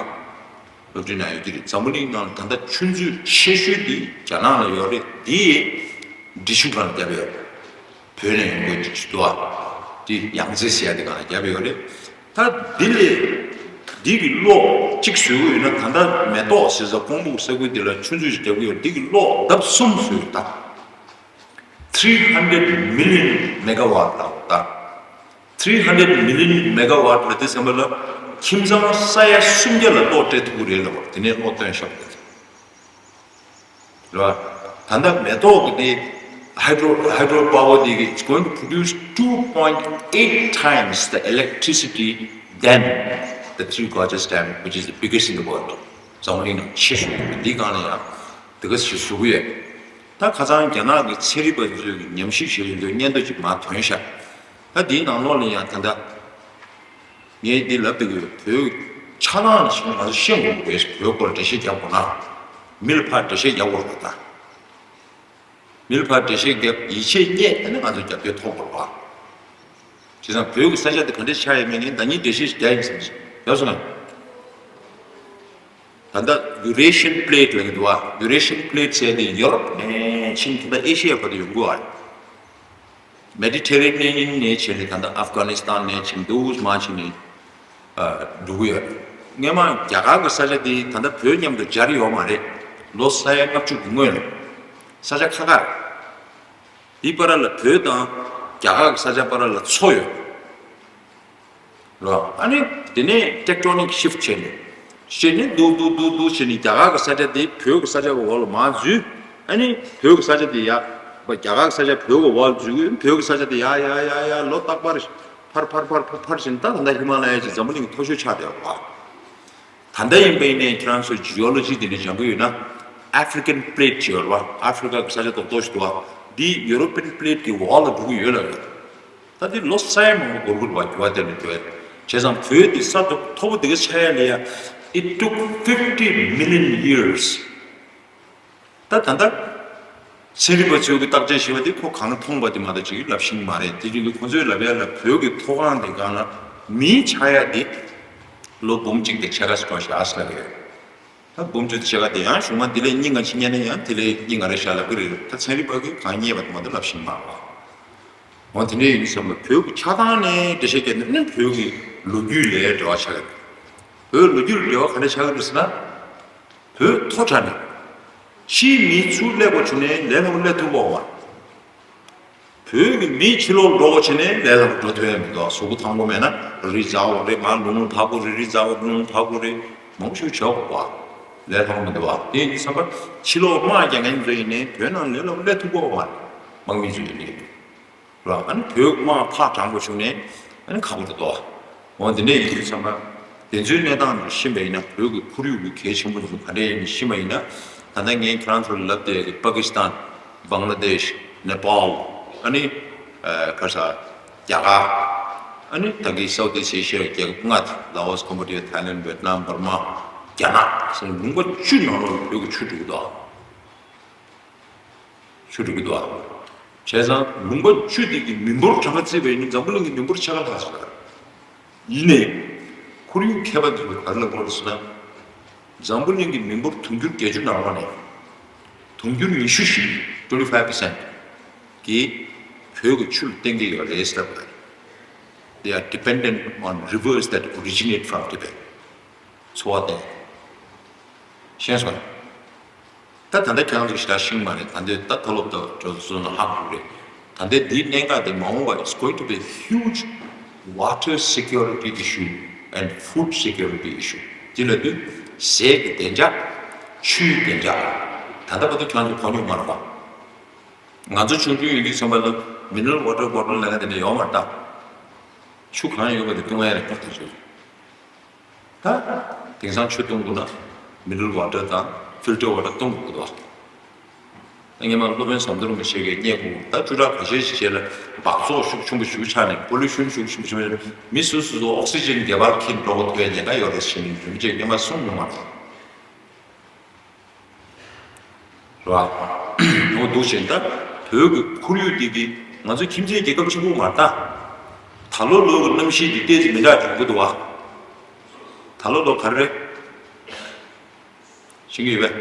སློབ་ཁྲིད་ནང་ཡོད་ཀྱི་རེད། འཛམ་བུ་གླིང་ནང་ལ་ད་ལྟ་ཆུ་མཛོད་ཆེ་ཤོས་དེ་རྒྱ་ནག་ལ་ཡོད་རེད། དེ་འབྲི་ཆུ་སྒང་ལ་བརྒྱབ་ཡོད་རེད། བོད་ནས་ཡོང་དགོས་ཀྱི་འདུག་ཨ། དེ་ཡང་རྩེ་ཟེར་ཡ་དེ་སྒང་ལ་བརྒྱབ་ཡོད་རེད། ད་འདི་ལས་འདི་གི་གློག་གཅིག་བཟོ་གི་ཡོད་ན་ད་ལྟ་མེ་ཏོག་ཟེར་ས་ཀོང་པོ་ས་ཁུལ་འདི་ལ་ཆུ་མཛོད་ཅིག་བརྒྱབ་ཀྱི་ཡོད། འདི་གི་གློག་ལྡབ་གསུམ་བཟོས་ཡོད་ད། Three hundred million megawatt ལ་ད། Three hundred million megawatt ལ་དེ་ཚང་མ་ལ་ཁྱིམ་ཚང་ས་ཡ་སུམ་བརྒྱ་ལ་གློག་སྤྲད་ཐུབ་ཀྱི་རེད་ལབ་པ། དེ་ནས་གློག་བཏོན་ཤོག་རེད། རེད་བ། ད་ལྟ་མེ་ཏོག་གི་དེ་hydro hydro power དེ་གི it's going to produce two point eight times the electricity than the Three Gorges Dam, which is the biggest in the world. འཛམ་བུ་གླིང་ནང་ཆེ་ཤོས་ཀྱི་འདི་སྒང་ལ་ཡང་དེ་ག་ཞིག་བཟོ་གི་ཡོད། ད་ཁ་སང་རྒྱ་ནག་གི་ཚན་རིག་པ་ཚོས་ཀྱི་ཉམས་ཞིབ་བྱེད་ཡོད་འདུག་སྙན་ཐོ་ཅིག་མར་ཐོན་ཤག་ད་འདིའི་ནང་ལོགས་ལ་ཡང་ད་ལྟ་ངས་འདི་ལབ་བསྡད་ཀྱི་ཡོད། བོད་ཆ་ཚང་ཞིག་ང་ཚོ་ཤེས་དགོས་ཀྱི་རེད། བོད་སྐོར་འགྲེལ་བཤད་རྒྱག་དགོས་ན་མི་ལ་ཕར་འགྲེལ་བཤད་རྒྱག་དགོས་རེད་ད། མི་ལ་ཕར་འགྲེལ་བཤད་རྒྱབ་ཡིད་ཆེས་རྙེད་ཨ་ནི་ང་ཚོ་རྒྱབ་སྐྱོར་ཐོབ་དགོས་རེད་བ། བྱས་ཙང་བོད་ཀྱི་ས་ཆ་དེ་ག་འདྲས་ཆགས་ཡོད་མེད་ངས་ཟླ་ཉིན་འགྲེལ་བཤད་ཞིག་རྒྱག་ཡིན་ཟེར་ཡོད་སོང་ངས། ད་ལྟ་Eurasian Plate ལབ་ཀྱི་འདུག་བ། Eurasian Plate ཟེར་དེ་ཡོ་རོབ་ནས་ཕྱིན་ད་ལྟ་ཨེ་ཤི་ཡ་བར་དུ་ཡོང་གི་ཡོད་རེད། Mediterranean ནས་བྱས་ནས་ད་ལྟ་ཨབ་གྷ་ནི་སི་ཐན་ནས་བྱས་ནས་འདུག་མར་བྱས་ནས་འགྲོ་གི་ཡོད། སྔོན་མ་རྒྱ་གར་གྱི་ས་ཆ་དེ་ད་ལྟ་བོད་མཉམ་དུ་སྦྱར་ཡོད་མ་རེད། ལོ་ས་ཡ་ལྔ་བཅུ་གི་སྔོན་ལ་ས་ཆ་ཁག་ཁག་རེད། འདི་བར་ལ་བོད་དང་རྒྱ་གར་གྱི་ས་ཆ་བར་ལ་མཚོ་ཡོད། རེད་བ། ཨ་ནི་དེ་ནས་tectonic shift བྱས་ནས་བྱས་ནས་འདུག་འདུག་འདུག་འདུག་བྱས་ནས་རྒྱ་གར་གྱི་ས་ཆ་དེ་བོད་ཀྱི་ས་ཆ་གི་འོག་ལ་མར་འཛུལ། ཨ་ནི་བོད་ཀྱི་ས་ཆ་དེ་ཡར་རྒྱ་གར་གྱི་ས་ཆ་བོད་ཀྱི་འོག་ལ་འཛུལ་གི་བོད་ཀྱི་ས་ཆ་དེ་ཡར་ཡར་ཡར་ཡར་ལོ་རྟག་པར་ཕར་ཕར་ཕར་ཕར་ཕར་བྱས་ནས་ད་ད་ལྟ་ཧི་མ་ལ་ཡ་ཅིག་འཛམ་བུ་གླིང་གི་མཐོ་ཤོས་ཆགས་བསྡད་ཡོད་རེད་བ། ད་ལྟ་ཡིན་པ་ཡིན་ནའི་ཁྱེད་རང་ཚོ་geology དེ་འདྲ་སྦྱང་གི་ཡོད་ན་African Plate ཅིག་ཡོད་རེད་བ། ཨ་ཧྥི་རི་ཀ་གི་ས་ཆ་ཏོག་ཏོག་ཞིག་འདུག་བ། འདི་European Plate གི་འོག་ལ་འགྲོ་གི་ཡོད་ལབ་ཡོད། ད་འདི་ལོ་ས་ཡ་མང་པོ་འགོར་གི་རེད་བ། འགྱུར་བ་དེ་འདྲ་འགྲོ་ཡ། བྱས་ཙང་བོད་འདི་ས་མཐོ་པོ་འདི་ག་ཆགས་ཡ་ལ་ཡ། It took fifty million years. ད་ད་ལྟ་ཚན་རིག་པ་ཚོས་ཀྱི་བརྟག་དཔྱད་ཞུས་པ་དེ་ཁོ་གང་མཐོང་པ་དེ་མ་གཏོགས་ཅིག་ལབ་ཤེས་ཀྱི་མ་རེད། དེ་བཞིན་དུ་ཁོ་ཚོས་ལབ་ཡ་ལ་བོད་ཀྱི་མཐོ་སྒང་དེ་སྒང་ལ་ མིའི་ཆགས་ཡ་དེ་ལོ་འབུམ་གཅིག་དང་ཕྱེད་ཀ་ཙམ་ཞིག་ཨ་སི་ལ་རེད། ད་འབུམ་གཅིག་དང་ཕྱེད་ཀ་དེ་ཡང་གཞུང་མ་དེ་ལས་སྙིང་ང་ཕྱི་ཉན་ན་ཡང་དེ་ལས་སྙིང་ང་རེ་ཤ་ལ་ཀི་རེད། ད་ཚན་རིག་པ་གིས་གང་རྙེད་པ་དེ་མ་གཏོགས་ལབ་ཤེས་མ་རེད། འོ་དེ་འདྲ་ཡིན་བསམ་ན་བོད་ཀྱི་ཆགས་སྟངས་ནས་འགྲེལ་བཤད་བརྒྱབ་ན་ནི་བོད་ཀྱི་ལོ་རྒྱུས་ལས་འབྲེལ་བ་ཆགས་ཀྱི་རེད། བོད་ལོ་རྒྱུས་ལ་འབྲེལ་བ་ག་འདྲ་ཆགས་ཀྱི་རེད་ཟེར་ན། བོད་མཐོ་དྲགས་ནས་ཕྱིའི་མི་ཚུར་སླེབས་པ་བྱུང་ནས་ལས་སླ་པོ་སླེབས་ཐུབ་པ་མ་རེད། བོད་ཀྱི་མི་ཕྱི་ལོགས་འགྲོ་བ་བྱས་ནས་ལས་སླ་པོ་འགྲོ་ཐུབ་ཡ་མི་འདུག་གཟུགས་པོ་ཐང་པོ་མེད་ན་རི་རི་འཛེག་དགོས་རེད། མར་ལུང་ལུང་བར་དགོས་རེད། རི་འཛེག་དགོས་རི་ལུང་བར་དགོས་རེད། མང་པོ་ཞིག་བྱེད་དགོས་པ། ལས་སླ་པོ་མི་འདུག་བ། དེ་ཡིན་དུས་ཙམ་པ་ཕྱི་ལོགས་དམག་རྒྱག་མཁན་ཚོ་ཡིན་ནའི་བོད་ནང་ལས་སླ་པོ་སླེབས་ཐུབ་ཀྱི་ཡོད་མ་རེད། དམག་མི་ཚོ་ཡིན་ནའི། ར། ཨ་ནི་བོད་དམག་ཕར་དྲངས་པ་བྱུང་ནས་ཨ་ནི་ཁག་པོ་རེད་དོ། འོ་དེ་འདྲ་ཡིན་དུས་ཙམ་པ། དེ་ཚོའི་གནས་སྟངས་འདི་ཤེས་པ་ཡིན་ན་བོད་ཀྱི་ཁོར་ཡུག་གི་གལ་ཆེན་པོ་འདི་ཚོ་ག་འདྲ་ཡིན་ཤེས་པ་ཡིན་ན། ད་ལྟ་ངས་ཁྱེད་རང་ཚོར་ལབ་བསྡད་ཀྱི་པ་ཀི་སི་ཐན། བང་ལ་དེཤ། ནེ་པཱལ། ཨ་ནི། ཨ། ག་རེ་ཟ། རྒྱ་གར། ཨ་ནི་ད་གིན་སའུ་ཐི་ཨི་སི་ཨེ་ཤི་ཡའི་རྒྱལ་ཁབ་ལྔ་དེ། ལའོ་སི། ཀམ་བོ་ཌི་ཡ། ཐའི་ལེན། ཝེ་ཏི་ནམ། འབར་མ། རྒྱ་ནག་ཟེར་ནས་ལུང་པ་བཅུ་ནང་ལོགས་ལ་བོད་ཀྱི་ཆུ་འགྲོ་གི་འདུག་ཆུ་འགྲོ་གི་འདུག་བྱས་ཙང་ལུང་པ་བཅུ་དེ་གི་མི་འབོར་གྲངས་ཀ་བརྩིས་པ་ཡིན་ན་འཛམ་བུ་གླིང་གི་མི་འབོར་ཕྱེད་ཀ་ལྷག་ཙམ་རེད། ཡིན་ནའི། ཁོར་ཡུག་མཁས་པ་ཚོས་ག་རེ་ལབ་ཀྱི་ཡོད་ཟེར་ན། འཛམ་བུ་གླིང་གི་མི་འབོར་དུང་ཕྱུར་བརྒྱད་ཅུ་ནང་ལོགས་ནས། དུང་ཕྱུར་ཉི་ཤུ་ཞིག twenty five percent གིས་བོད་ཀྱི་ཆུ་ལ་བརྟེན་གྱི་ཡོད་རེད་ཟེར་བ་རེད། They are dependent on rivers that originate from Tibet. འཚོ་བ་དེ། ཤེས་སོང་། ད་ད་ལྟ་ཁྱེད་རང་ཚོ་ཞེ་དྲག་ཤེས་ཀྱི་མ་རེད། ད་འདི་ད་མཐོ་སློབ་དང་གྲོས་ཚོ་ནང་ཧ་གོ་གི་རེད། ད་ལྟའི་འདིའི་གནད་འགག་དེ་མ་འོངས་པར་it's going to be a huge water security issue and food security issue. དེ་ལབ་དུས་ཟས་ཀྱི་བདེ་འཇགས། ཆུའི་བདེ་འཇགས། ད་ལྟ་བར་དུ་ཁྱེད་རང་ཚོ་གོ་མྱོང་མ་རེད་པ། ང་ཚོ་ཆུང་ཆུང་ཡིན་དུས་ཙམ་པ་ལ་mineral water bottle ལབ་མཁན་དེ་འདྲ་ཡོད་མ་རེད་ད། ཆུ་གང་ཡོད་པ་དེ་བཏུང་ཡ་རེད་པ། དེ་ཚོ། ད། དེང་སང་ཆུ་བཏུང་དགོས་ན་mineral water དང་filter water བཏུང་དགོས་འདུག་ད་སྔོན་མ་སློབ་དཔོན་ཟམ་གདོང་རིན་པོ་ཆེ་གིས་བརྙན་བརྐོས། ད་བཅུ་ཕྲག་ཁ་ཤས་ཤིག་རྗེས་ལ་སྦགས་བཙོག་ཤུགས་ཆེན་པོ་ཞིག་ཆགས་ནས་pollution ཤུགས་ཆེན་པོ་ཆགས་ནས་མི་སུ་སུ་ཚོ་ཨོག་སི་ཇན་བདེ་བར་འཁྱེར་འགྲོ་ཐུབ་པའི་ཉེན་ཁ་ཡོད་རེད་ཟེར་ནས་རིན་པོ་ཆེས་སྔོན་མ་གསུངས་ཡོད་མ་རེད། རེད་བ། འོ་འདུག་བྱས་ད་བོད་ཀྱི་ཁོར་ཡུག་འདི་གིས་ང་ཚོ་ཁྱིམ་མཚེས་རྒྱལ་ཁབ་གཅིག་པུ་མ་རེད་ད། ད་ལོ་ལོ་གི་གནམ་གཤིས་འདི་ཏོག་ཙམ་མི་འདྲ་འགྱུར་གྱི་འདུག་བ། ད་ལོ་ལོ་ག་རེ་རེད། ཤེས་ཀྱི་ཡོད་པས།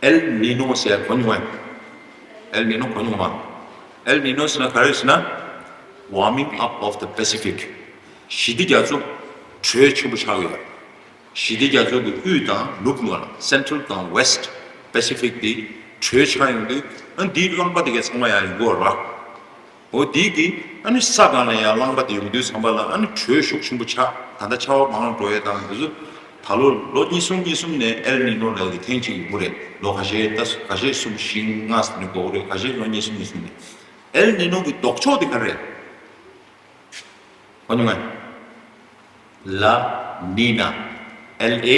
El Nino ཟེར་གོ་མྱོང་ངས། El Nino གོ་མྱོང་ངམ། El Nino ཟེར་ན་ག་རེ་ཟེར་ན། Warming up of the Pacific. ཞི་བདེ་རྒྱ་མཚོ་དྲོད་ཆེན་པོ་ཆགས་ཡོད། ཞི་བདེ་རྒྱ་མཚོ་གི་དབུས་དང་ནུབ་ལོགས་ལ་Central དང་West Pacific དེ་དྲོད་ཆགས་ཡོང་དུས་ཨ་འདིའི་རླངས་པ་དེ་གའི་ཚང་མ་ཡང་ཡོང་གི་ཡོད་རེད་པ། འོ་དེ་གིས་ཨ་ནི་ས་སྒང་ལ་ཡང་རླངས་པ་དེ་ཡོང་དུས་ཙམ་པ་ལ་ཨ་ནི་དྲོད་ཤུགས་ཆེན་པོ་ཆགས། ད་ལྟ་ཆར་པ་མང་རུ་འགྲོ་ཡས་དང་དེ་ཚོ། ད་ལོ་ལོ་གཉིས་གསུམ་གཉིས་གསུམ་ནས་El Nino ལབ་ཀྱི་ཐེངས་གཅིག་ཡོང་གི་རེད། ལོ་ཁ་ཤས་ད་ཁ་ཤས་གསུམ་བཞི་ལྔ་ཙམ་ནས་འགོ་གི་རེད། ཁ་ཤས་ལོ་གཉིས་གསུམ་གཉིས་གསུམ་ནས། El Nino གི་ལྡོག་ཕྱོགས་དེ་ག་རེ་རེད། གོ་མྱོང་ངས། La Nina. L A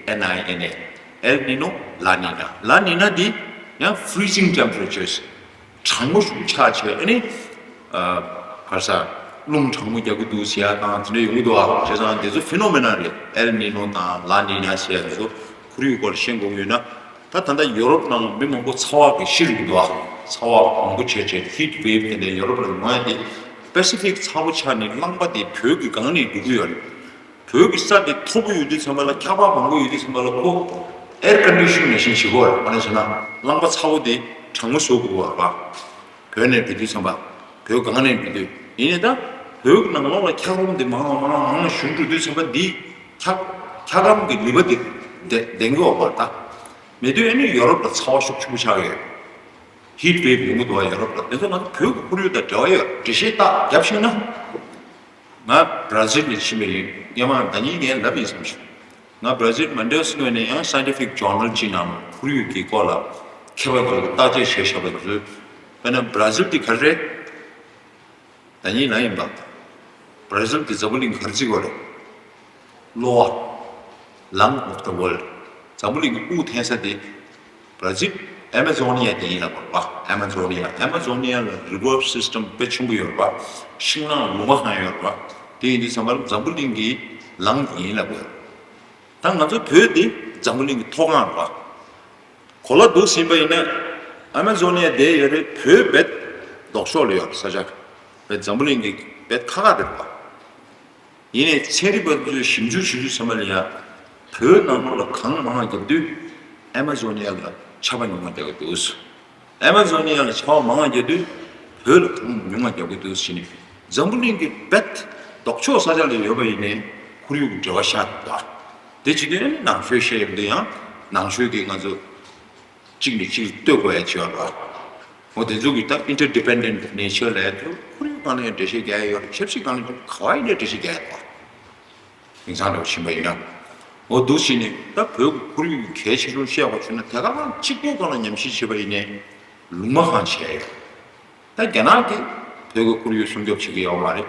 N I N A. El Nino, La Nina. La Nina འདི་ཡང་freezing temperatures གྲང་མོ་ཞིག་ཆགས་བྱས་ཨ་ནི། ཨ། ག་རེ་ཟ། རླུང་གྲང་མོ་རྒྱག་གི་འདུག་ཟེར་ཡ་དང་དེ་འདྲ་ཡོང་གི་འདུག་ཨ། བྱས་ཙང་དེ་ཚོ་phenomena རེད། El Nino དང་La Nina ཟེར་ཡ་དེ་ཚོ་ཁོར་ཡུག་སྐོར་ཤེས་དགོས་ཀྱི་ཡོད་ན། ད་ད་ལྟ་ཡོ་རོབ་ནང་མི་མང་པོ་ཚ་བ་གིས་ཤི་རུ་འདུག་ཨ། ཚ་བ་མང་པོ་བྱས་བྱས་heat wave དེ་འདྲའི་ཡོ་རོབ་ལ་ཡོང་ཡ་དེ་Pacific ཚ་པོ་ཆགས་ནས་རླངས་པ་དེ་བོད་ཀྱི་སྒང་ནས་རྒྱུག་གི་ཡོད་རེད། བོད་ཀྱི་ས་དེ་མཐོ་པོ་ཡོད་དུས་ཙམ་པ་ལ་འཁྱག་པ་མང་པོ་ཡོད་དུས་ཙམ་པ་ལ་ཁོ་air condition ནང་བཞིན་བྱེད་དགོས་རེད། ཨ་ནི་བྱས་ན་རླངས་པ་ཚ་པོ་དེ་གྲང་མོ་བཟོ་དགོས་པ། བོད་ནས་འགྲོ་དུས་ཙམ་པ། བོད་སྒང་ནས་འགྲོ་དུས་ཡིན་ནའི་ད་བོད་ཀྱི་ནང་ལོགས་ལ་འཁྱག་རོམ་དེ་མང་མང་མང་མང་ཞུ་འགྲོ་དུས་ཙམ་པ་འདི་འཁྱག་འཁྱག་སྒམ་གྱི་ནུས་པ་དེ་ལྡན་ལྡན་གྱི་ཡོད་པ་ད། མེད་དུས་ཨ་ནི་ཡོ་རོབ་ལ་ཚ་བ་ཤུགས་ཆེན་པོ་ཆགས་ཡོད། heat wave ཡོང་གི་འདུག་བ་ཡོ་རོབ་ལ། དེ་ཚོ་ང་ཚོ་བོད་ཀྱི་ཁོར་ཡུག་དང་འབྲེལ་བ་ཡོད། འགྲེལ་བཤད་རྟགས་རྒྱབ་ཤེས་ན། ང་Brazil ནས་ཕྱིན་པ་ཡིན། སྔོན་མ་ད་ནི་ངས་ལབ་ཡིན་བསམ་བྱུང་། ང་Brazil Manaus ངོས་ནས་ཡང་scientific journal གཅིག་ནང་ཁོར་ཡུག་གི་སྐོར་ལ་མཁས་པ་ཚོས་བརྟག་དཔྱད་བྱས་བཞག་པ་དེ་ཚོས། དཔེར་ན་Brazil དེ་ག་རེ་རེད། ད་ནི་ལ་ཡིན་པ། Brazil དེ་འཛམ་བུ་གླིང་ག་རེ་བརྩི་གི་ཡོད་རེད། གློ་བ། Lung of the world. འཛམ་བུ་གླིང་གི་དབུགས་འཐེན་ས་དེ། Brazil Amazonia དེ་ཡིན་ལབ་དགོས་རེད་པ། Amazonia. Amazonia ལ་river system དཔེ་ཆེན་པོ་ཡོད་རེད་པ། ཤིང་ནགས་ལུང་པ་གང་ཡོད་རེད་པ། དེ་ཡིན་དུས་ཙམ་པར་འཛམ་བུ་གླིང་གི་ལང་དེ་ཡིན་ལབ་དགོས་རེད། ད་ང་ཚོ་བོད་དེ་འཛམ་བུ་གླིང་གི་མཐོ་སྒང་རེད་པ། གོ་ལ་འདུག་ཟིན་པ་ཡིན་ན་Amazonia དེ་ཡོད་རེད། བོད་རྦད་ལྡོག་ཕྱོགས་ལ་ཡོད་རེད་ས་ཆ། རྦད་འཛམ་བུ་གླིང་གི་ དཔེ་ཁག་ཁག་རེད་པ། ཡིན་ནའི་ཚན་རིག་པ་ཚོས་ཞིབ་འཇུག་བྱེད་དུས་ཙམ་པ་ལ་ཡང་བོད་ནང་ལོགས་ལ་གངས་མང་བ་བརྒྱབ་དུས་ཨ་མ་ཛོ་ནི་ཡ་ལ་ཆར་པ་ཉུང་བ་རྒྱག་གི་འདུག་ཨ་མ་ཛོ་ནི་ཡ་ལ་ཆར་པ་མང་བ་བརྒྱབ་དུས་བོད་ལ་གངས་ཉུང་བ་རྒྱག་གི་འདུག་ཟེར་ནས་འཛམ་བུ་གླིང་གི་རྦད་ལྡོག་ཕྱོགས་ས་ཆ་ལ་ཡོད་པ་ཡིན་ནའི་ཁོར་ཡུག་གི་འབྲེལ་བ་ཤར་འདུག་དེ་བྱེད་དུས་ནང་ཆོས་བཤད་ཡོང་དུས་ཡང་ནང་ཆོས་ཀྱི་ང་ཚོ་གཅིག་ནས་གཅིག་ལ་ལྟོས་དགོས་ཡ་ཅིག་ཡོད་རེད་བ། འོ་དེ་ཚོ་གི་ད་ཨིན་ཊར་ཌི་པེན་ཌེན་ཊི་ནེ་ཅར་ལབ་ཡ་དེ་ཁོར་ཡུག་སྒང་ལ་ཡང་འགྲེལ་བཤད་རྒྱག་ཡ་ཡོད་རེད། ཆབ་སྲིད་སྒང་ལ་ཡང་ག་བ་ཡིན་ནའི་འགྲེལ་བཤད་རྒྱག་ཡ་ཡོད་རེད། དེང་སང་འདྲ་བོ་ཕྱིན་པ་ཡིན་ན། འོ་འདུག་བྱས་ནས་ད་བོད་ཀྱི་ཁོར་ཡུག་གི་གལ་ཆེ་ཆུང་བཤད་དགོས་བྱུང་ན་དེ་ག་རང་གཅིག་པོའི་སྒང་ལ་ཉམས་ཞིབ་བྱས་པ་ཡིན་ནའི་ལུང་མ་གང་བྱས་ཡོད། ད་རྒྱ་ནག་གིས་བོད་ཀྱི་ཁོར་ཡུག་སྲུང་སྐྱོབ་བྱེད་ཀྱི་ཡོད་མ་རེད།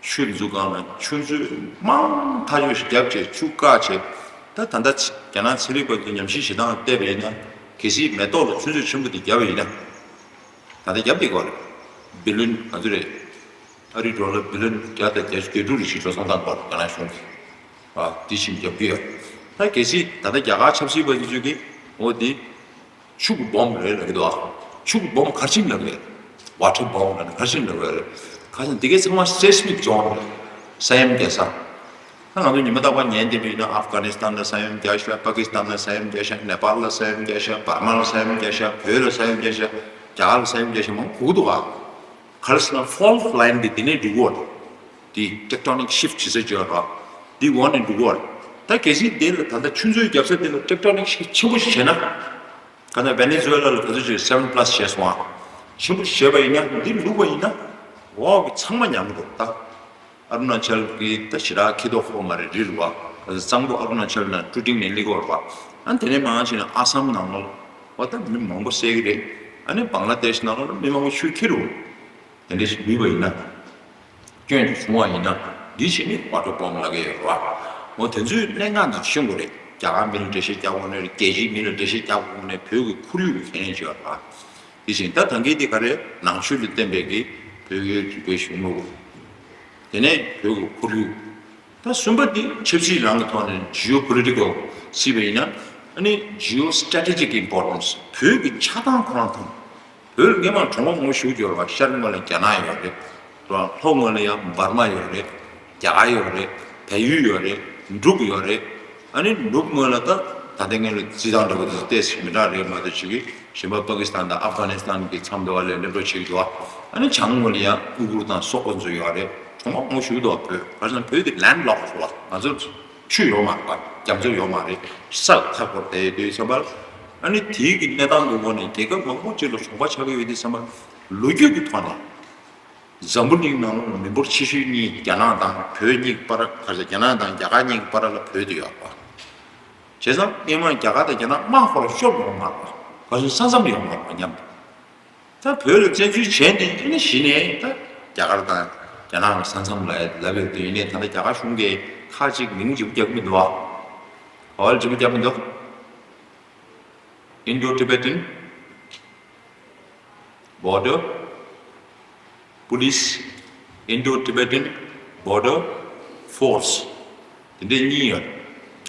ཆུ་འཛུགས་སྒང་ལ་ཆུ་མཛོད་མང་ཐག་ཆོད་ཞིག་བརྒྱབ་བྱས་ཆུ་བཀག་བྱས། ད་ད་ལྟ་རྒྱ་ནག་ཚན་རིག་པ་ཚོའི་ཉམས་ཞིབ་བྱེད་སྟངས་ལ་བལྟས་པ་ཡིན་ན་གལ་སྲིད་མེ་ཏོག་ལ་ཆུ་མཛོད་ཆེན་པོ་དེ་བརྒྱབ་པ་ཡིན་ན། ད་ལྟ་བརྒྱབ་བསྡད་ཀྱི་ཡོད་རེད། བི་ལིན་ག་ཚོད་རེད། ཨ་རིའི་ཌོ་ལར་བི་ལིན་བརྒྱ་དང་བརྒྱད་ཅུ་གྱ་དྲུག་རེ་ཞིག་འགྲོ་སོང་བཏང་གི་ཡོད་རེད་རྒྱ་ནག་གཞུང་གིས། ཨ་དེ་བཞིན་རྒྱབ་ཀྱི་ཡོད། ད་གལ་སྲིད་ད་ལྟ་རྒྱ་གར་ཆབ་སྲིད་པ་ཚོས་ཀྱིས་འོ་དེ་ཆུ་གི་སྦོམ་རེད་ལབ་ཀྱི་འདུག་ཨ་ཆུ་གི་སྦོམ་ག་རེ་བྱས་ནས་ལབ་ཀྱི་རེད། ཝ་ཊར་སྦོམ་ལབ་ནས་ག་རེ་བྱས་ནས་ལབ་ཀྱི་རེད། ཁ་སང་འདི་གའི་ཚང་མ་སེ་སི་མིག་ཛོན་རེད། ས་ཡོམ་རྒྱག་ས། ད་ང་ཚོ་ཉི་མ་རྟག་པར་ཉན་བསྡད་པ་ཡིན་ན་ཨབ་གྷ་ནི་སི་ཐན་ལ་ས་ཡོམ་རྒྱག་ཤག་པ་ཀི་སི་ཐན་ལ་ས་ཡོམ་རྒྱག་ཤག་ནེ་པཱལ་ལ་ས་ཡོམ་རྒྱག་ཤག་བར་མ་ལ་ས་ཡོམ་རྒྱག་ཤག་བོད་ལ་ས་ཡོམ་རྒྱག་ཤག་རྒྱ་གར་ལ་ས་ཡོམ་རྒྱག་ཤག་མང་པོ་འདུག་ག་ག་རེ་ཟེར་ན་ཕོལ་ཊི་ལའིན་འདི་འདི་ནས་འགྲོ་གི་ཡོད་རེད། འདི་ཊེག་ཊོ་ནིག་ཤིབ་ཊི་བྱེད་ས་ཅིག་ཡོད་རེད། འདི་འོག་ནས་འགྲོ་གི་ཡོད་རེད། ད་གལ་སྲིད་འདི་ལ་ད་ལྟ་ཆུ་མཛོད་བརྒྱབ་ས་འདི་ལ་ཊེག་ཊོ་ནིག་ཤིབ་ཊི་ཆེན་པོ་ཞིག་བྱས་ན། ག་ད་ཝེ་ནེ་ཛུ་ཝེ་ལ་ལ་ག་ཚོད་ཅིག་སེ་ཝེན་པ་ལ་སི་བྱས་སོང་ཨ། ཆེན་པོ་ཞིག་བྱས་པ་ཡིན་ན་འདི་ལུག་པ་ཡིན་ན་འོག་གི་ཚང་མ་ཉམས་འགྲོ་ད། ཨ་རུ་ན་ཅལ་གྱི་ད་ཞེ་དྲག་ཁེ་ཐོག་ཁོག་མ་རེད་རི་རུ་བ། གཙང་པོ་ཨ་རུ་ན་ཅལ་ན་ཀྲུ་ཀྲིང་ནས་སླེབས་ཀྱི་ཡོད་རེད་པ། ཨ་དེ་ནས་མར་ཕྱིན་ན་ཨ་སམ་ནང་ལོགས་ལ་བ་ད་མི་མང་པོ་བསད་ཀྱི་རེད། ཨ་ནི་བང་ལ་དེཤ་ནང་ལོགས་ལ་མི་མང་པོ་ཆུས་ཁྱེར་འགྲོ། དེ་འདྲ་ཞིག་ལུས་པ་ཡིན་ན། སྐྱོན་ཅིག་བྱུང་བ་ཡིན་ན་འདི་བྱས་ནས་ཝ་ཊར་སྦོམ་ལབ་ཀྱི་ཡོད་རེད་པ། འོ་དེ་ཚོའི་གནད་འགག་འདི་ཤེས་དགོས་རེད། རྒྱ་གར་མི་ལ་འགྲེལ་བཤད་རྒྱག་དགོས་ནི་རེད། རྒྱལ་སྤྱིའི་མི་ལ་འགྲེལ་བཤད་རྒྱག་དགོས་ནི་བོད་ཀྱི་ཁོར་ཡུག་གི་ཁས་ལེན་བྱས་ཡོད་རེད་པ། དེ་བཞིན་ད་ད་གིན་དེ་ག་རེ་ནང་ཆོས་ལ་བརྟེན་པའི་གི་བོད་ཀྱི་རིག་པའི་གཞུང་ལུགས། དེ་ནས་བོད་ཀྱི་ཁོར་ཡུག་ད་གསུམ་པ་དེ་ཆབ་སྲིད་རང་གི་ཐོག་ནས་ཇི་ཨོ་པོ་ལི་ཊི་ཀལ་བརྩིས་པ་ཡིན་ན། ཨ་ནི་ཇི་ཨོ་སི་ཊེ་ཊི་ཇིག་ཨིམ་པོར་ཊེན་སི་བོད་ཀྱི་ཆགས་སྟངས་ཁོ་རང་མཐོང་། བོད་ལ་སྔོན་མ་གྲོང་པ་མང་པོ་ཞིག་ཡོད་རེད་པ། ཤར་ངོས་ལ་རྒྱ་ནག་ཡོད་རེད། ལྷོ་ངོས་ལ་ཡང་འབར་མ་ཡོད་རེད། རྒྱ་གར་ཡོད་རེད། བལ་ཡུལ་ཡོད་རེད། འབྲུག་ཡོད་རེད། ཨ་ནི་ནུབ་ངོས་ལ་ད་ད་ལྟའི་ངོས་ལ་རྩིས་སྟངས་འདྲ་པོ་དེ་ཏོག་ཙམ་མི་འདྲ་རེད་མ་གཏོགས་ཅིག་གི་གཞན་པ་པ་ཀི་སི་ཐན་དང་ཨབ་གྷ་ནི་སི་ཐན་གྱི་མཚམས་དེ་བ་ལ་སླེབས་འགྲོ་བྱེད་ཀྱི་འདུག་ཨ་ནི་བྱང་ངོས་ལ་ཡང་ཨུ་གུར་དང་སོག་པོ་ཚོ་ཡོད་རེད། གྲོང་པ་མང་པོ་ཞིག་འདུག་བོད་ག་རེ་ཟེར་ན་བོད་དེ་ལེན་ཌི་ལོག་ཌི་རེད་པ། ང་ཚོ་ཆུ་ཡོད་མ་རེད་པ། རྒྱ་མཚོ་ཡོད་མ་རེད། ས་ལ་མཐའ་བསྐོར་བསྡད་ཡོད་དུས་ཙམ་པ། ཨ་ནི་དེའི་གི་གནས་སྟངས་ཀྱི་འོག་ནས་རྒྱལ་ཁབ་མང་པོ་ཅིག་ལ་གྲོང་པ་ཆགས་ཀྱི་ཡོད་དུས་ཙམ་པ། ལོ་རྒྱུས་ཀྱི་ཐོག་ནས་འཛམ་བུ་གླིང་ནང་ལ་མི་འབོར་ཆེ་ཤོས་གཉིས་རྒྱ་ནག་དང་བོད་གཉིས་ཀྱི་བར། ག་རེ་ཟེར། རྒྱ་ནག་དང་རྒྱ་གར་གཉིས་ཀྱི་བར་ལ་བོད་དེ་ཡོད་པ། བྱས་ཙང་སྔོན་མ་རྒྱ་གར་དང་རྒྱ་ནག་དམག་ཁོ་རང་ཤོར་ཡོང་མ་རེད་པ། ག་ཚོད་ས་མཚམས་ཡོང་མ་རེད་པ་མཉམ་དུ། ད་བོད་ལ་བཙན་འཛུལ་བྱས་ནས་དེ་ནས་གཞི་ནས་ད་རྒྱ་གར་དང་རྒྱ་ནག་གི་ས་མཚམས་ལ་ལབ་ཡོད་དུས། ཡིན་ནའི་ད་ལྟ་རྒྱ་གར་གཞུང་གིས་ཁག་ཅིག་མིང་ལྗིད་པོ་རྒྱག་གི་མི་འདུག་ཨ། ག་བ་ལ་ལྗིད་པོ་རྒྱག་གི་མི་འདུག Indo-Tibetan Border Police, Indo-Tibetan Border Force དེ་འདྲའི་གཉིས་ཡོད།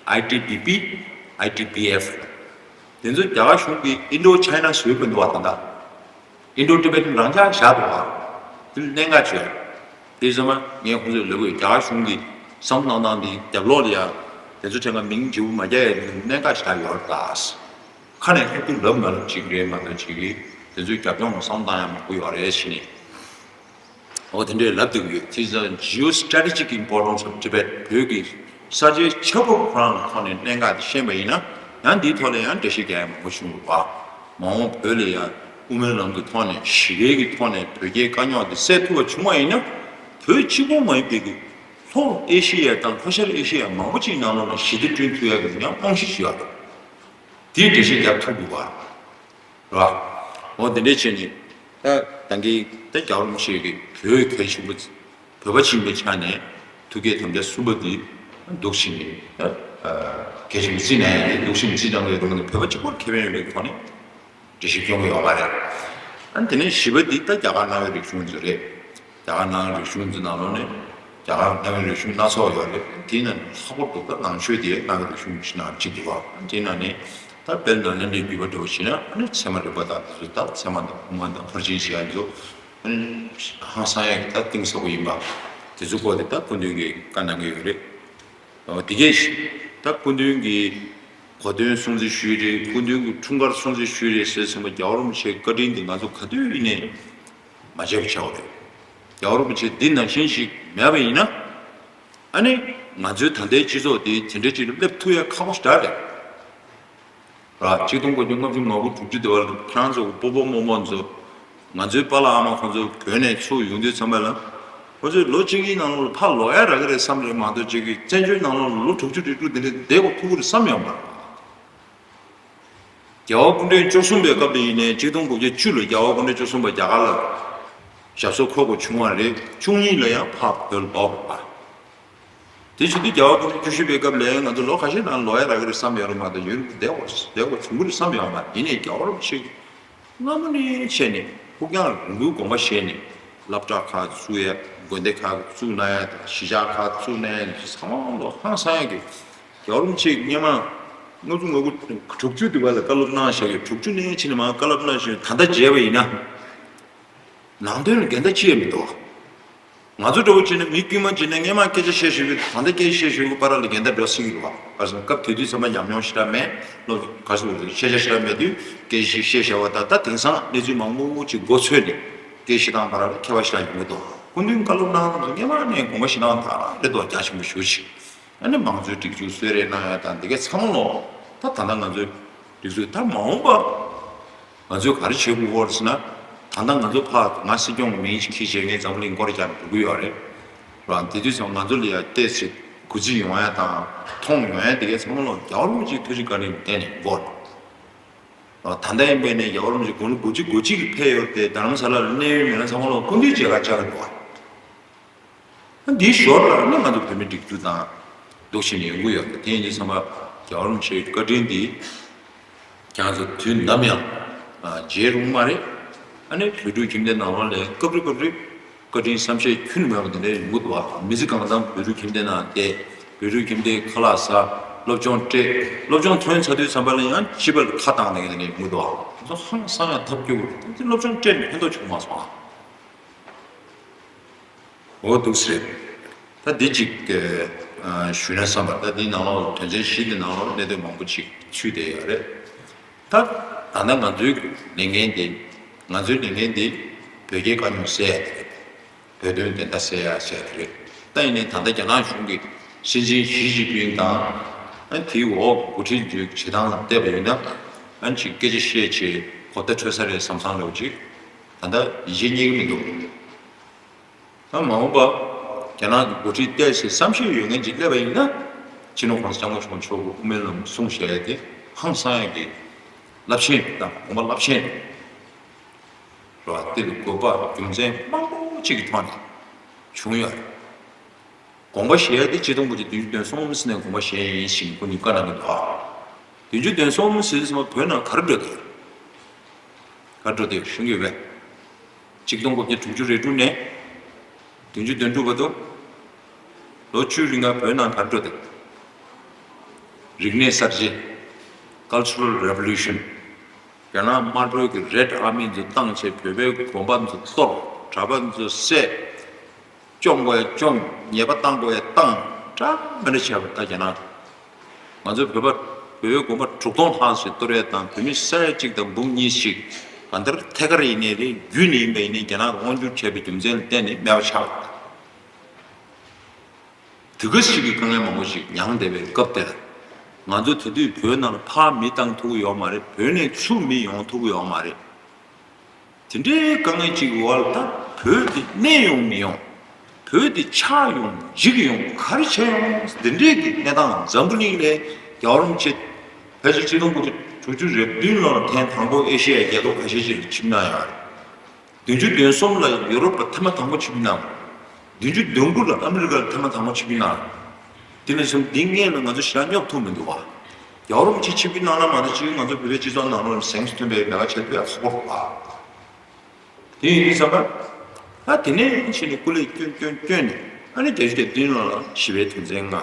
ཨའི་ཊི་བྷི་པི། ཨའི་ཊི་བྷི་ཨེཕ། དེ་ཚོ་རྒྱ་གར་གཞུང་གིས་Indo-China བཟོས་པ་འདུག་བ། ད་ལྟ་Indo-Tibetan རང་འཇགས་བཞག་འདུག་བ། དེ་ལ་གནད་འགག་ཅིག་ཡོད། དེ་ཚང་མ་ངས་ཁོང་ཚོས་ལབ་དགོས། རྒྱ་གར་གཞུང་གིས་བསམ་བློ་གནང་སྟངས་དེ་རྒྱབ་ལོགས་ལ་ཡ་དེ་ཚོ་ཕྲན་ག་མིང་ལྗིད་པོ་མ་རྒྱག་ཡ་དེ་གནད་འགག་ཞིག་ཡོད་རེད་ད། ཁ་ནས་ལྷག་ཏུ་ལབ་མ་ལབ་ཅིག་རེད་མ་གཏོགས་ཅིག་གིས་དེ་ཚོའི་རྒྱབ་ལྗོངས་ལ་བསམ་བློ་གཏོང་ཡ་མང་པོ་ཡོད་རེད་ཟེར་ནས། འོ་དེ་འདྲས་ལབ་འདུག་ཡོད། དེ་ཚོ་Geostrategic Importance of Tibet བོད་ཀྱི་ས་ཆའི་ཁྱབ་ཁོངས་ཁོ་རང་གི་ཐོག་ནས་གནད་འགག་དེ་ཤེས་པ་ཡིན་ན། ཡང་འདིའི་ཐོག་ལ་ཡང་འགྲེལ་བཤད་རྒྱག་ཡ་མང་པོ་བྱུང་འདུག་པ། མ་འོངས་བོད་ལ་ཡང་དབུ་མའི་ལམ་གྱི་ཐོག་ནས་ཞི་བདེ་གི་ཐོག་ནས་བོད་རྒྱའི་དཀའ་རྙོག་དེ་སེལ་ཐུབ་པ་བྱུང་བ་ཡིན་ན། བོད་གཅིག་པོ་མ་ཡིན་པའི་གི་ལྷོ་ཨེ་ཤི་ཡ་དང་ལྷོ་ཤར་ཨེ་ཤི་ཡ་མང་པོ་ཅིག་ནང་ལོགས་ལ་ཞི་བདེ་བསྐྲུན་ཐུབ་ཡ་གི་ཡང་རྨང་གཞི་ཞིག་ཡོད་རེད། དེའི་འགྲེལ་བཤད་རྒྱག་ཐུབ་འདུག་པ། རེད་བ། འོ་དེ་འདྲས་བྱས་ནས་ད་ད་གིན་ད་རྒྱལ་བ་རིན་པོ་ཆེ་གིས་བོད་གལ་ཆེན་པོ་བོད་པ་ཡིན་པའི་ཆ་ནས་ཐུགས་བསྐྱེད་དམ་བཅའ་གསུམ་པ་འདི་འདུག་བྱས་ནས་ད་གལ་ཆེན་པོ་བརྩིས་ནའི་འདུག་བྱས་ནས་བརྩིས་གནང་གི་ཡོད་པ་ནི་བོད་པ་གཅིག་པོར་ཁེ་ཕན་ཡོད་པའི་ཐོག་ནས་འགྲེལ་བཤད་སྐྱོན་གྱི་ཡོད་མ་རེད། ཨ་ནི་དེ་ནས་བཞི་པ་འདི་ད་རྒྱ་གར་གནའ་བོའི་རིག་གཞུང་ཚོ་རེད། རྒྱ་གར་གནའ་བོའི་རིག་གཞུང་ཚོ་ནང་ལོགས་ནས་རྒྱ་གར་གནའ་བོའི་རིག་གཞུང་སྣ་ཚོགས་ཡོད་རེད། དེའི་ནང་ནས་ལྷག་པར་དུ་ད་ནང་ཆོས་དེ་གནའ་བོའི་རིག་གཞུང་ཞིག་ནང་གཅིག་འདུག་བ། དེའི་ནང་ནས་ད་དཔེར་ན་ལེན་ཌའི་བརྒྱུད་པ་འདྲ་བོ་བྱས་ན། ཨ་ནི་ཚད་མ་རིག་པ་དང་དེ་ཚོ་ད་ཚད་མ་དང་དབུ་མ་དང་ཕར་ཕྱིན་ཞེས་ཡ་འདི་ཚོ་ཨ་ནི་ཧང་སང་ཡ་གི་ད་གཏིང་ཟབ་པོ་ཡིན་པ། དེ་ཚོ་སྐོར་དེ་ད་སྐུ་མདུན་གྱིས་བཀའ་གནང་གི་ཡོད་རེད། འོ་དེ་གས་ཤིག་ད་སྐུ་མདུན་གྱིས་གོ་སྟོན་སྲུང་བརྩི་ཞུས་རེད། སྐུ་མདུན་གྱི་འཁྲུངས་སྐར་སྲུང་བརྩི་ཞུས་རེད་ཟེར་ཙམ་པ་རྒྱལ་བ་རིན་པོ་ཆེའི་བཀའ་དྲིན་འདི་ང་ཚོ་ག་དུས་ཡིན་ནའི་མ་བརྗེད་པ་བྱ་དགོས་རེད། རྒྱལ་བ་རིན་པོ་ཆེ་འདི་ནང་བཞིན་ཞིག་མེད་པ་ཡིན་ན། ཨ་ནི་ང་ཚོའི་ད་ལྟའི་སྤྱི་ཚོགས་འདི་དེ་འདྲའི་ཅིག་ལ་སླེབས་ཐུབ་ཡ་ཁག་པོ་ཞེ་དྲག་རེད། ར་གཅིག་སྟོང་དགུ་བརྒྱ་ལྔ་བཅུ་ང་དགུ་དྲུག་ཅུ་དེ་བར་ལ་ཁྱེད་རང་ཚོ་སྤོ་བོ་རྨོ་མོ་ཚོ། ང་ཚོའི་པཱ་ལགས་ཨ་མ་ཁོང་ཚོ་བོད་ནས་ཚུར་ཡོང་དུས་ཙམ་པ་ལ། ཁོ་ཚོས་ལོ་གཅིག་གཉིས་ནང་ལོགས་ལ་ཕར་ལོག་ཡ་རག་གི་རེད་བསམ་རེད་མ་གཏོགས་ཅིག་གིས་བཙན་བྱོལ་ནང་ལོགས་ལ་ལོ་དྲུག་ཅུ་རེ་དྲུག་དེ་འདྲ་བསྡད་དགོས་ཐུག་གི་རེད་བསམ་ཡོད་མ་རེད། རྒྱལ་བ་སྐུ་ཕྲེང་བཅུ་གསུམ་པའི་སྐབས་ལ་ཡིན་ནའི་གཅིག་སྟོང་དགུ་བརྒྱ་བཅུ་ལ་རྒྱལ་བ་སྐུ་ཕྲེང་བཅུ་གསུམ་པ་རྒྱ་གར་ལ་ཞབས་སོར་འཁོད་དགོས་བྱུང་བ་རེད། བཅུ་གཉིས་ལ་ཡང་ཕར་བོད་ལ་ལོག་པ། དེ་བྱེད་དུས་རྒྱལ་བ་སྐུ་ཕྲེང་བཅུ་བཞི་པའི་སྐབས་ལ་ང་ཚོ་ལོ་ཁ་ཤས་ནང་ལོག་ཡ་རག་གི་རེད་བསམ་ཡོད་རེད་མ་གཏོགས་ཡུན་རིང་པོ་བསྡད་དགོས་བསྡད་དགོས་བྱུང་གི་རེད་བསམ་ཡོད་མ་རེད། ཡིན་ནའི་རྒྱལ་བ་རིན་པོ་ཆེ་སྔ་མོ་ནས་བྱས་ནས་ཕུགས་རྒྱང་རིང་པོའི་དགོངས་པ་བཞེས་ནས་སློབ་གྲྭ་ཁག་བཙུགས་ཡ། དགོན་སྡེ་ཁག་བཙུགས་གནང་ཡ་དང་གཞིས་ཆགས་ཁག་བཙུགས་གནང་ཡ་ཚང་མ་ལོ་ཧང་སང་ཡ་གི། རྒྱལ་བ་རིན་པོ་ཆེ་སྔོན་མ་ལྔ་བཅུ་ང་དགུ་དྲུག་ཅུ་དུས་བར་ལ་བཀའ་སློབ་གནང་བཞག་གི། དྲུག་ཅུ་ནས་ཕྱིན་ནས་མར་བཀའ་སློབ་གནང་བཞིན་ད་ལྟ་མཇལ་བ་ཡིན་ན། ནང་དོན་ལ་འགལ་ཟླ་ཅི་ཡང་མི་འདུག་ང་ཚོ་འདྲ་བོ་བྱས་ན་མི་དཀྱུས་མ་བྱས་ན་སྔོན་མ་སྐད་ཆ་བཤད་ཤེས་པའི་ད་ལྟ་སྐད་ཆ་བཤད་ཤེས་པའི་བར་ལ་འགལ་ཟླ་འགྲོ་སྲིད་ཀྱི་རེད་བ། བར་སང་སྐབས་དེ་དུས་ཚང་མ་ཉམས་མྱོང་ཞེ་དྲག་མེད། སློབ་ག་ཚོད་ཤེས་བྱ་ཞེ་དྲག་མེད་དུས་སྐད་ཆ་ཞིག་བཤད་བཞག་པ་ད་ལྟ་དེང་སང་གནས་ཚུལ་མང་པོ་ཅིག་མགོ་ཚོས་ནས་སྐད་ཆ་བཤད་སྟངས་བར་ལ་ཁྱད་པར་ཞེ་དྲག་ཡོང་གི་འདུག་སྐུ་མདུན་བཀའ་སློབ་གནང་སྟངས་སྔོན་མ་ནས་དགོངས་པ་བཞེས་སྟངས་དང་རེད་འདུག་རྒྱ་ཆེན་པོ་ཞེ་པོ་ཅིག་ཨ་ནི་མང་གཙོའི་སྒྲིག་འཛུགས་གསོལ་རས་གནང་ཡ་དང་འདི་ག་ཚང་མ་ལོ། ད་ད་ལྟ་ང་ཚོའི་སྒྲིག་འཛུགས་ད་མ་འོངས་པ་ང་ཚོས་ག་རེ་བྱེད་དགོས་ཀྱི་ཡོད་རེད་ཟེར་ན། ད་ལྟ་ང་ཚོ་ཕར་ང་སྲིད་སྐྱོང་གི་མིང་ཞིག་འཁྱེར་བྱས་ངས་འཛམ་བུ་གླིང་སྐོར་རྒྱག་འགྲོ་གི་ཡོད་རེད། རང་དེ་དུས་ཙམ་ང་ཚོ་ལ་ཡ་ཏོག་ཙམ་གུས་བརྩི་ཡོང་ཡ་དང་མཐོང་ཡོང་ཡ་འདི་ག་ཚང་མ་ལོ་རྒྱལ་བ་རིན་པོ་ཆེའི་ཐུགས་རྗེ་བཀའ་དྲིན་གཏན་ནས་དགོས་རེད། ད་ལྟ་ཡིན་པས་ནས་རྒྱལ་བ་རིན་པོ་ཆེ་དགུང་ལོ་དགུ་བཅུ་གོ་གཅིག་གི་ཕེབས་ཡོད་དེ་རྡ་རམ་ས་ལ་ལ་གནས་ཡུལ་མི་སྣ་ཚང་མ་ལོ་སྐུ་མདུན་མཇལ་ཁ་བཅར་གི་འདུག་བ། འདིའི་ཞོར་ལ་ནི་ང་ཚོ་བོད་མི་སྒྲིག་འཛུགས་དང་འདུག་བྱས་ནས་ཡོང་གི་ཡོད་རེད། དེ་ཡིན་དུས་ཙམ་པ་རྒྱལ་བ་རིན་པོ་ཆེའི་བཀའ་དྲིན་འདི་ཁྱེད་ཚོ་དུས་ནམ་ཡང་བརྗེད་རུང་མ་རེད། ཨ་ནི་བོད་ཕྲུག་ཁྱིམ་སྡེ་ནང་ལོགས་ལ་སྐབས་རེ་སྐབས་རེ་བཀའ་དྲིན་བསམ་ཤེས་ཁྱོན་ནས་མེད་པ་དེ་འདྲ་ཡོང་གི་འདུག་བ། མི་ཚེ་གང་བསམ་བོད་ཕྲུག་ཁྱིམ་སྡེ་ནང་བསྡད། བོད་ཕྲུག་ཁྱིམ་སྡེའི་ཁ་ལག་ཟ། སློབ་སྦྱོང་སྤྲད། སློབ་སྦྱོང་ཐོན་ཚར་དུས་ཙམ་པ་ལ་ཡང་སྤྱི་པ་ལ་ཁ་བཏང་ནས་དེ་འདྲ་ཡོང་གི་འདུག་བ། ང་ཚོ་ཧང་སང་ཡང་ཐབས་སྐྱོ་པོ་རེད། དེ་སློབ་སྦྱོང་སྤྲད་ནས་ཕན་ཐོགས་བྱུང་མ་སོང་། འོ་འདུག་སེ་རེད། ད་འདི་གཅིག་ཨ་ཞུས་ན་བསམ་པ། ད་འདི་ནང་ལོགས་དོན་ཚན་བཞི་འདི་ནང་ལོགས་གནད་དོན་མང་པོ་ཅིག་ཚུད་བསྡད་ཡོད་རེད། ད་ད་ལྟ་ང་ཚོའི་ལས་འགན་འདི་ང་ཚོའི་ལས་འགན་འདི་བོད་རྒྱའི་དཀའ་རྙོག་སེལ་ཡ་དེ་རེད། བོད་དོན་བདེན་མཐའ་གསལ་ཡ་བྱས་དེ་རེད། ད་ཡིན་ནའི་ད་ལྟ་རྒྱ་ནག་གཞུང་གི་སྲིད་འཛིན་ཞི་ཅིན་ཕིང་དང་། ཨ་དེའི་འོག་འགོ་ཁྲིད་ཚོའི་བྱེད་སྟངས་ལ་བལྟས་པ་ཡིན་ན། ཨ་ཅིག་སྐད་ཆ་བཤད་བྱས་གོ་བརྡ་འཕྲོད་ས་རེད་བསམ་བསམ་ལོག་ཅིག་ད་ལྟ་ཡིད་ཆེས་རྙེད་ཀྱི་མི་འདུག་ད་མ་འོངས་པ་རྒྱ་ནག་གི་འགོ་ཁྲིད་བལྟས་བྱས་བསམ་ཤེས་ཡོད་མཁན་ཅིག་སླེབས་པ་ཡིན་ན། སྤྱི་ནོར་༸གོང་ས་༸སྐྱབས་མགོན་ཆེན་པོ་མཆོག་གི་དབུ་མའི་ལམ་གསུང་བཤད་ཡ་དེ་ཧང་སང་ཡ་གི་རླབས་ཆེན་དང་དགོངས་པ་རླབས་ཆེན་རེད། རེད་བ། དེ་ལ་དགོས་པ་རྒྱུ་མཚན་མང་པོ་ཅིག་གི་ཐོག་ནས་བྱུང་ཡོད་རེད། དགོངས་པ་བཞེས་ཡ་དེ་ཆིག་སྟོང་དགུ་བརྒྱ་བདུན་ཅུ་དོན་གསུམ་ཟིན་ནས་དགོངས་པ་བཞེས་ཡིན་ཞེས་སྐུ་ཉིད་བཀའ་གནང་གི་འདུག་ཨ། བདུན་ཅུ་དོན་གསུམ་ཟིན་ཙམ་པ་བོད་ནང་ག་རེ་འགྲོ་དེ། ག་རེ་འགྲོ་དེ་ཤེས་ཀྱི་ཡོད་པས། ཆིག་སྟོང་དགུ་བརྒྱ་དྲུག་ཅུ་རེ་དྲུག་ནས་བདུན་ཅུ་དོན་དྲུག་བར་དུ་ལོ་བཅུའི་རིང་ལ་བོད་ནང་ག་རེ་འགྲོ་དེ། རིག་གནས་གསར་བརྗེ། Cultural Revolution། རྒྱ་ནག་དམར་པོའི་གི་Red Army་ཚོ་བཏང་བྱས་བོད་པའི་དགོན་པ་ཚོ་གཏོར། གྲྭ་པ་ཚོ་བསད། བཅོམ་དགོས་ཡ་བཅོམ། ཉེས་པ་བཏང་དགོས་ཡ་བཏང་། འདྲ་མི་འདྲ་བྱས་པ་ད་རྒྱ་ནག་ང་ཚོ་བོད་པ་བོད་པའི་དགོན་པ་དྲུག་སྟོང་ལྷག་ཞིག་གཏོར་ཡ་དང་། བོད་མི་ས་ཡ་གཅིག་དང་འབུམ་གཉིས་ཤིག་གང་ལྟར་ཐད་ཀར་ཡིན་ནའི་རེད། བརྒྱུད་ནས་ཡིན་པ་ཡིན་ནའི་རྒྱ་ནག་གིས་དབང་བསྒྱུར་བྱས་པའི་རྒྱུ་མཚན་ལ་བརྟེན་ནས་མེད་པ་ཆགས་པ་དེ་ག་ཞིག་གི་དཀའ་ངལ་མང་པོ་ཞིག་མྱངས་བསྡད་པའི་སྐབས་དེར། ང་ཚོ་དེ་དུས་བོད་ནང་ལ་ཕར་མི་བཏང་ཐུབ་ཀྱི་ཡོད་མ་རེད། བོད་ནས་ཚུར་མི་ཡོང་ཐུབ་ཀྱི་ཡོད་མ་རེད། དེ་འདྲའི་དཀའ་ངལ་ཅིག་གི་འོག་ལ་ད་བོད་འདི་གནས་ཡོང་མི་ཡོང་། བོད་འདི་ཆགས་ཡོང་འཇིག་ཡོང་ག་རེ་བྱས་ཡོང་། འདི་འདྲའི་གི་གནས་སྟངས་འཛམ་བུ་གླིང་ལ་རྒྱལ་བ་རིན་པོ་ཆེ་ཕལ་ཆེར་ཆིག་སྟོང་དགུ་བརྒྱ་དྲུག་ཅུ་རེ་བདུན་ལོར་ཐེངས་དང་པོ་ཨེ་ཤེ་ཡའི་རྒྱལ་ཁབ་ཁ་ཤས་ཤིག་ལ་ཆིབས་གནང་ཡོད་རེད། བདུན་ཅུ་དོན་གསུམ་ལ་ཡུ་རོབ་ལ་ཐེངས་མ་དང་པོ་ཆིབས་གནང་། བདུན་ཅུ་དོན་དགུ་ལ་ཨ་མི་རི་ཀ་ལ་ཐེངས་མ་དང་པོ་ཆིབས་གནང་། དེ་ནས་བཟུང་འདི་སྔོན་ལ་ང་ཚོ་ཞེ་དྲག་སྙོབ་ཐུབ་མི་འདུག་བ། ཡུ་རོབ་ཅིག་ཆིབས་གནང་ན་མ་གཏོགས་ཅིག་ང་ཚོ་བོད་པའི་སྤྱི་ཚོགས་ནང་ལོགས་ལ་གཟེངས་སུ་ཐོན་པའི་ལས་ཀ་བྱེད་ཐུབ་ཡ་ཁག་པོ་རེད་བ། དེ་ཡིན་དུས་ཙམ་པ། ད་དེ་ནས་ཕྱིན་ནས་སྐུ་ལས་བསྐྱོན་བསྐྱོན་བསྐྱོན་ནས་ཨ་ནི་བརྒྱད་ཅུ་གྱ་བདུན་ལོ་ལ་ཞི་བའི་དོན་ཚན་ལྔ།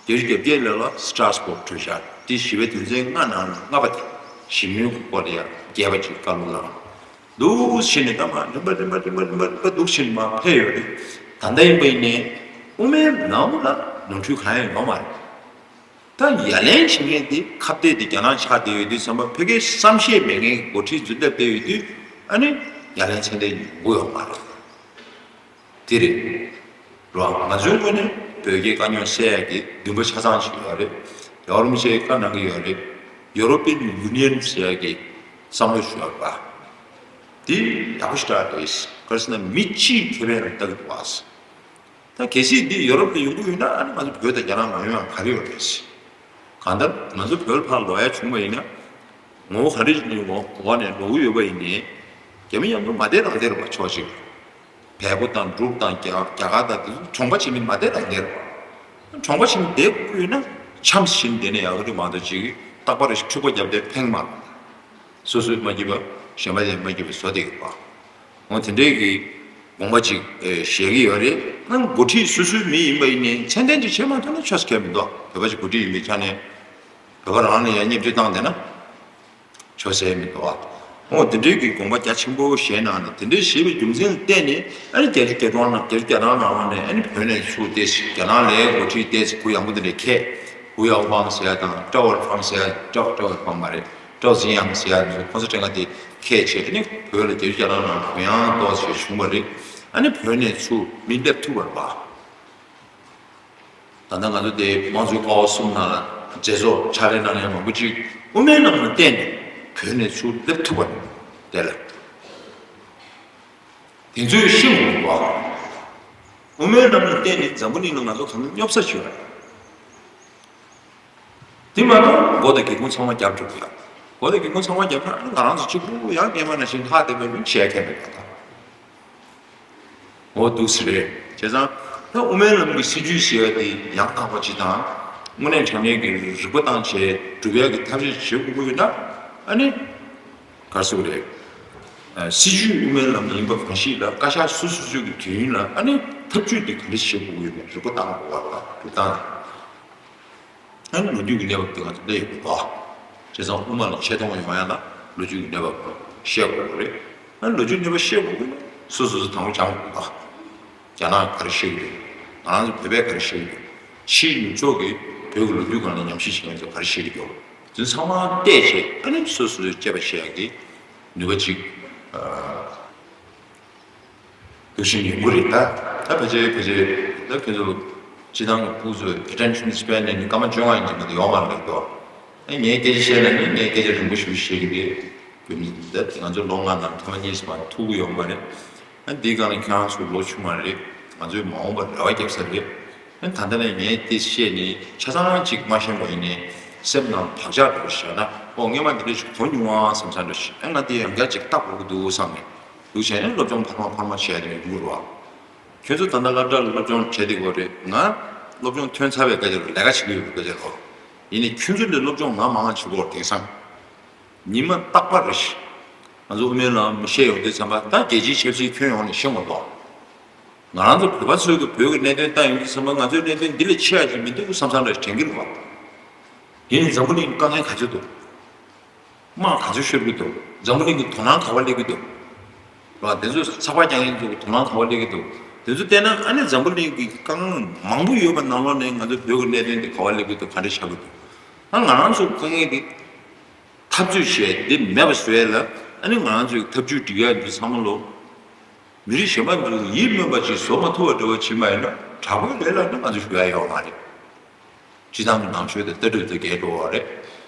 བརྒྱད་ཅུ་གྱ་བརྒྱད་ལོ་ལ་སི་ཏྲ་སི་བོག་གྲོས་འཆར་དེ་ཞི་བའི་དོན་ཚན་ལྔ་ནང་ནས་ལྔ་པ་དེ་ཞི་མོལ་གྱི་སྐོར་ལ་ཡང་རྒྱས་པ་ཅིག་བཀའ་སློབ་གནང་། འདུག་ཕྱིན་ནས་ད་མ་རིམ་པ་རིམ་པ་རིམ་པ་རིམ་པ་རིམ་པ་འདུག་ཕྱིན་ནས་མར་ཕེབས་ཡོད་རེད། ད་ལྟ་ཡིན་པ་ཡིན་ནའི་དབུ་མའི་ལམ་ལ་ནོར་འཁྲུལ་གང་ཡང་ཡོད་མ་རེད། ད་ཡ་ལན་བྱེད་མཁན་དེ་ཁ་གཏད་དེ་རྒྱ་ནག་ཆགས་བསྡད་ཡོད་དུས་ཙམ་པ། ཕ་གིའི་བསམ་ཤེས་མེད་མཁན་གྱི་འགོ་ཁྲིད་འཛུལ་ཐབས་བསྡད་ཡོད་དུས། ཨ་ནི་ཡ་ལན་ཚད་ལྡན་ཡོང་གི་ཡོད་མ་རེད། དེ་རེད། རོ། ང་ཚོའི་ངོས་ནས་བོད་རྒྱའི་དཀའ་རྙོག་སེལ་ཡག་གི་འདུན་པ་ཆ་ཚང་ཞིག་ཡོད་རེད། ཡ་རོ་མི་ཆེ་བཀའ་གནང་གི་ཡོད་རེད། ཡོ་རོ་པིན་ཡུ་ནི་ཡན་ཟེར་ཡག་གི་བསམ་བློ་ཞིག་ཡོད་རེད་པ། དེ་ཡག་པོ་ཞེ་དྲག་རེད། ག་རེ་ཟེར་ན་མི་གཅིག་ཁེ་ཕན་ལ་ལྟ་གི་འདུག་བ། ད་གལ་སྲིད་འདི་ཡོ་རོབ་ལ་ཡོང་གི་ཡོད་ན། ཨ་ནི་ང་ཚོ་བོད་དང་རྒྱ་ནག་མ་ཡོང་ཡག་ག་རེ་ཡོད་རེད། གང་ལྟར་ང་ཚོ་བོད་ལ་ཕར་ལོག་ཡ་བྱུང་བ་ཡིན་ན། ངོ་བོ་ག་རེ་ཞིག་ནས་འོག་འོག་ནས་ལོག་གི་ཡོད་པ་ཡིན་ནའི། རྒྱ་མི་མཉམ་དུ་མ་བསྡད་རང་བསྡད་རེད་པ། ཕྱོགས་གཅིག་བལ་པོ་དང་འབྲུག་དང་རྒྱ་རྒྱ་གར་དང་དེ་ཚོ་གྲོངས་པ་བྱེད་མི་མ་བསྡད་རང་བསྡད་རེད་པ། གྲོངས་པ་བྱེད་མི་བསྡད་དགོས་ཡོད་ན། འཆམ་བཞིན་བསྡད་ན་ཡག་གི་རེད་མ་གཏོགས། ཅིག་རྟག་པར་འཁྲུག་པ་བརྒྱབ་སྟེ་ཕན་མ་རེད། སོ་སོས་མ་སྐྱིད་པ་གཞན་པ་ལ་མ་སྐྱིད་པ་བཟོ་བསྡད་ཡོད་པ། འོ་དེ་འདྲའི་གི་དགོངས་པ་ཅིག་ཨེ་བཞེས་ཀྱི་ཡོད་རེད། ཨ་འགོ་ཁྲིད་སོ་སོའི་མི་ཡིན་པ་ཡིན་ནའི་ཚད་ལྡན་ཅིག་བྱེད་མ་ཐུབ་ན་ཆོས་ཁེལ་མི་འདུག་བོད་པ་ཅིག་འགོ་ཁྲིད་ཡིན་པའི་ཆ་ནས་བོད་པ་རང་ལ་ཡང་བརྙས་བཅོས་བཏང་བསྡད་ན་ཆོས་ཟེར་མི་འདུག་ཨ། འོ་དེ་འདྲའི་གི་དགོངས་པ་རྒྱ་ཆེན་པོ་བཞེས་གནང་ནས། དེ་འདྲའི་བཞེས་པའི་རྒྱུ་མཚན་ལ་བརྟེན་ནས། ཨ་ནི་རྒྱལ་སྤྱི་རྒྱལ་ཡོངས་ནང་རྒྱལ་སྤྱི་རྒྱ་ནག་ནང་ལོགས་ནས། ཨ་ནི་བོད་ནས་ཚུར་ཏོག་ཙམ་རྒྱ་ནག་ལའི་འགོ་ཁྲིད་ཏོག་ཙམ་གུ་ཡངས་པོ་དེ་འདྲ་ཁེལ། ཧུའུ་ཡའོ་ཧྥང་ཟེར་ཡ་དང་ཀྲའོ་ཝེར་ཧྥང་ཟེར་ཡ། ཀྲའོ་ཀྲའོ་ཝེར་ཧྥང་མ་རེད། ཀྲའོ་ཟིང་ཡང་ཟེར་ཡ། ཁོང་ཚོ་ཁྲིམས་ཁང་དེ་ཁས་བྱས། ཨ་ནི་བོད་ལ་རྒྱ་རྒྱ་ནག་ནང་གུ་ཡངས་ཏོག་ཙམ་བྱུང་བ་རེད། ཨ་ནི་བོད་ནས་ཚུར་མི་སླེབས་ཐུབ་པ་རེད་པ། ད་ལྟ་ང་ཚོ་དེ་དམངས་གཙོའི་ཀ་བ་གསུམ་ནང་ལ་མཛད་གཙོ་ཕྱག་ལས་གནང་མཁན་མང་པོ་ཅིག་དབུ་མའི་ལམ་ལ་བརྟེན་ནས་བོད་ནས་ཚུར་སླེབས་ཐུབ་པ་རེད། དེ་ལ་དེ་ཚོས་ཤེས་དགོས་པ། དབུ་མའི་ལམ་ལ་བརྟེན་ནས་འཛམ་བུ་གླིང་ལ་ང་ཚོ་གང་སྙོབ་ས་བྱོས་པ་རེད། དེ་མ་གཏོགས་མགོ་དང་སྒེའུ་ཁུང་ཚང་མ་རྒྱབ་འགྲོ་གི་ཡ། མགོ་དང་སྒེའུ་ཁུང་ཚང་མ་རྒྱབ་ན་ང་རང་ཚོ་གཅིག་པུ་ཡང་སྔས་མ་ནང་བཞིན་ལྷག་བསྡད་པའི་མི་བྱས་མཁན་མེད་པ་དང་། འོ་འདུག་སེ་རེད། བྱས་ཙང་ད་དབུ་མའི་ལམ་གྱི་སྲིད་བྱུས་ཟེར་བ་དེ་ཡང་དག་པ་ཅིག་དང་། དངོས་གནས་དྲང་གནས་ཀྱི་རིག་པ་བཏང་བྱས་སྒྲུབ་ཡག་གི་ཐབས་ཤེས་བྱེད་དགོས་ཀྱི་ཡོད་ན། ཨ་ནི་ག་རེ་ཟེར་དགོས་རེད། ཨ་སྲིད་བྱུས་དབུ་མའི་ལམ་ཡིན་པ་གང་ཞིག་ལ་བཀའ་ཤག་སོ་སོ་སོ་སོ་གི་དུས་ཡུན་ལ། ཨ་ནི་ཐབས་ཇུས་དེ་ག་འདྲ་བྱེད་དགོས་ཀྱི་ཡོད་མེད་རིག་པ་བཏང་དགོས་པ་དང་། སྒྲུབ་སྟངས། ཨ་ནི་ལོ་རྒྱུས་ཀྱི་གནས་བབ་དེ་ང་ཚོ་གནས་ཡོད་པ་དང་། བྱས་ཙང་དབུ་མ་ལ་ཆེ་མཐོང་ཡོང་ཡ་ན་ལོ་རྒྱུས་ཀྱི་གནས་བབ་ཤེས་དགོས་པ་རེད། ཨ་ནི་ལོ་རྒྱུས་གནས་བབ་ཤེས་དགོས་ཀྱི་ན་སོ་སོ་སོ་དང་པོ་སྦྱང་དགོས་པ། རྒྱ་ནག་ག་རེ་ཤེས་ཀྱི་འདུག་ང་རང་ཚོ་བོད་པས་ག་རེ་ཤེས་ཀྱི་འདུག་ཕྱིའི་ནུབ་ཕྱོགས་ཀྱི་བོད་ཀྱི་ལོ་རྒྱུས་སྒང་ལ་ཉམས་ཞིབ་བྱེད་མཁན་ཚོ་ག་རེ་ཤེས་ཀྱི་འདུག་དེ་ཚང་མ་བལྟས་བྱས། ཨ་ནི་སོ་སོ་སོས་དཔྱད་པ་བྱེད་ཡག་གི་ནུས་པ་ཅིག་ཨ། འདུ་ཤེས་ཡོང་གི་རེད། ད་ད་ཕལ་ཆེར་ཕལ་ཆེར་ད་ཁྱོད་ཚོ་སྤྱི་བཏང་གི་ཕྲུ་གུ་ཚོ་attention span ནས་ནི་སྐར་མ་བཅོ་ལྔ་ཡིན་གྱི་མ་གཏོགས་ཡོད་མ་རེད་དོ། ཨ་ངས་སྐད་ཆ་བཤད་ན་ནི་ངས་སྐད་ཆ་རིང་པོ་ཞིག་བཤད་ཀྱི་རེད། རྒྱུ་མཚན་ད་ང་ཚོ་ལོ་ལྔ་ནང་ཐེངས་མ་གཉིས་སུ་མ་ཐུག་གི་ཡོད་མ་རེད། ཨ་འདིའི་སྒང་ལ་ཁྱེད་རང་ཚོ་ལོ་ཆུང་བ་རེད། ང་ཚོས་མ་འོངས་པར་རེ་བ་བརྒྱབ་ས་རེད། ཨ་ད་ལྟ་ནས་ངས་དེ་བཤད་ནས་ཆ་ཚང་ཅིག་མ་ཤེས་པ་ཡིན་ནའི་སེམས་ནང་བག་ཆགས་འགྲོ་བཞག་ན། ཨོ་སྔས་མ་འདི་འདྲ་ཞིག་གོ་མྱོང་ཨ་བསམ་བསམ་འདྲ་ཞིག་ཨ་ང་དེ་ཡང་བསྐྱར་ཅིག་བལྟ་དགོས་ཀྱི་འདུག་བསམ་ནས། འདུག་བྱས་ནས་སློབ་སྦྱོང་འཕར་མ་འཕར་མ་བྱས་ཏེ་ཡོང་གི་རེད་བ། ཁྱོད་ཚོ་ད་ལྟ་སློབ་གྲྭ་ལ་སློབ་སྦྱོང་བྱས་བསྡད་ཀྱི་ཡོད་རེད། ང་སློབ་སྦྱོང་ཐོན་ཚར་བའི་སྐད་ཆ་རེད། ལས་ཀ་བྱེད་ཀྱི་ཡོད་པའི་སྐད་ཆ་རེད། ཡིན་ནའི་ཁྱོད་ཚོ་ལས་སློབ་སྦྱོང་ང་མང་བ་བྱེད་ཀྱི་ཡོད་རེད། དེང་སང་ཉི་མ་རྟག་པར་རེ་ཞིག་ང་ཚོ་དབུ་མའི་ལམ་བཤད་ཡོང་དུས་ཙམ་པ། ད་རྒྱལ་སྤྱིའི་ཆབ་སྲིད་ཁྱོན་ཡོངས་ནས་ཤེས་དགོས་འདུག་ང་རང་ཚོ་བོད་པ་ཚོས་ཀྱི་བོད་ཀྱི་གནད་དོན་ལྟ་ཡོང་དུས་ཙམ་པ། ང་ཚོའི་གནད་དོན་འདི་ལས་ཆེ་བ་ཅིག་མི་འདུག་བསམ་བསམ་འདྲ་ཞིག་དྲན་གྱི་རེད་བ། ཡིན་ནའི་འཛམ་བུ་གླིང་དཀའ་ངལ་ག་ཚོད་འདུག་དམག་ག་ཚོད་ཤོར་གྱི་འདུག་འཛམ་བུ་གླིང་གི་དོ་སྣང་ག་པར་སླེབས་ཀྱི་འདུག་རེད་བ། དེ་ཚོ་ཚགས་པར་རྒྱག་མཁན་ཚོ་གི་དོ་སྣང་ག་པར་སླེབས་ཀྱི་འདུག་དེ་ཚོ་བལྟས་ན་ཨ་ནི་འཛམ་བུ་གླིང་གི་དཀའ་ངལ་མང་པོ་ཡོད་པ་ནང་ལོགས་ནས་ང་ཚོ་བོད་ཀྱི་གནད་དོན་དེ་ག་པར་སླེབས་ཀྱི་འདུག་ག་འདྲ་ཆགས་ཀྱི་འདུག་ཨ་ང་རང་ཚོ་དཀའ་ངལ་དེ་འཐབ་རྩོད་བྱས་འདི་མེད་པ་བཟོ་ཡ་ལ། ཨ་ནི་ང་རང་ཚོའི་ཐབས་ཇུས་སྒྲིག་ཡ་འདི་ཚང་མ་ལོ། མི་རིགས་གཞན་པ་ཚོས་ཡིད་སྨོན་པ་ཅིག་བཟོ་མ་ཐུབ་པ་འདྲ་བོ་བྱེད་མ་ཡིན་ན་དྲག་པོའི་ལས་ལ་ནི་ང་ཚོ་ཞུ་ཡ་ཡོད་མ་རེད། སྤྱི་བཏང་གི་ནང་ཆོས་དང་ལྟ་གྲུབ་དེ་འགལ་འགྲོ་བ་རེད།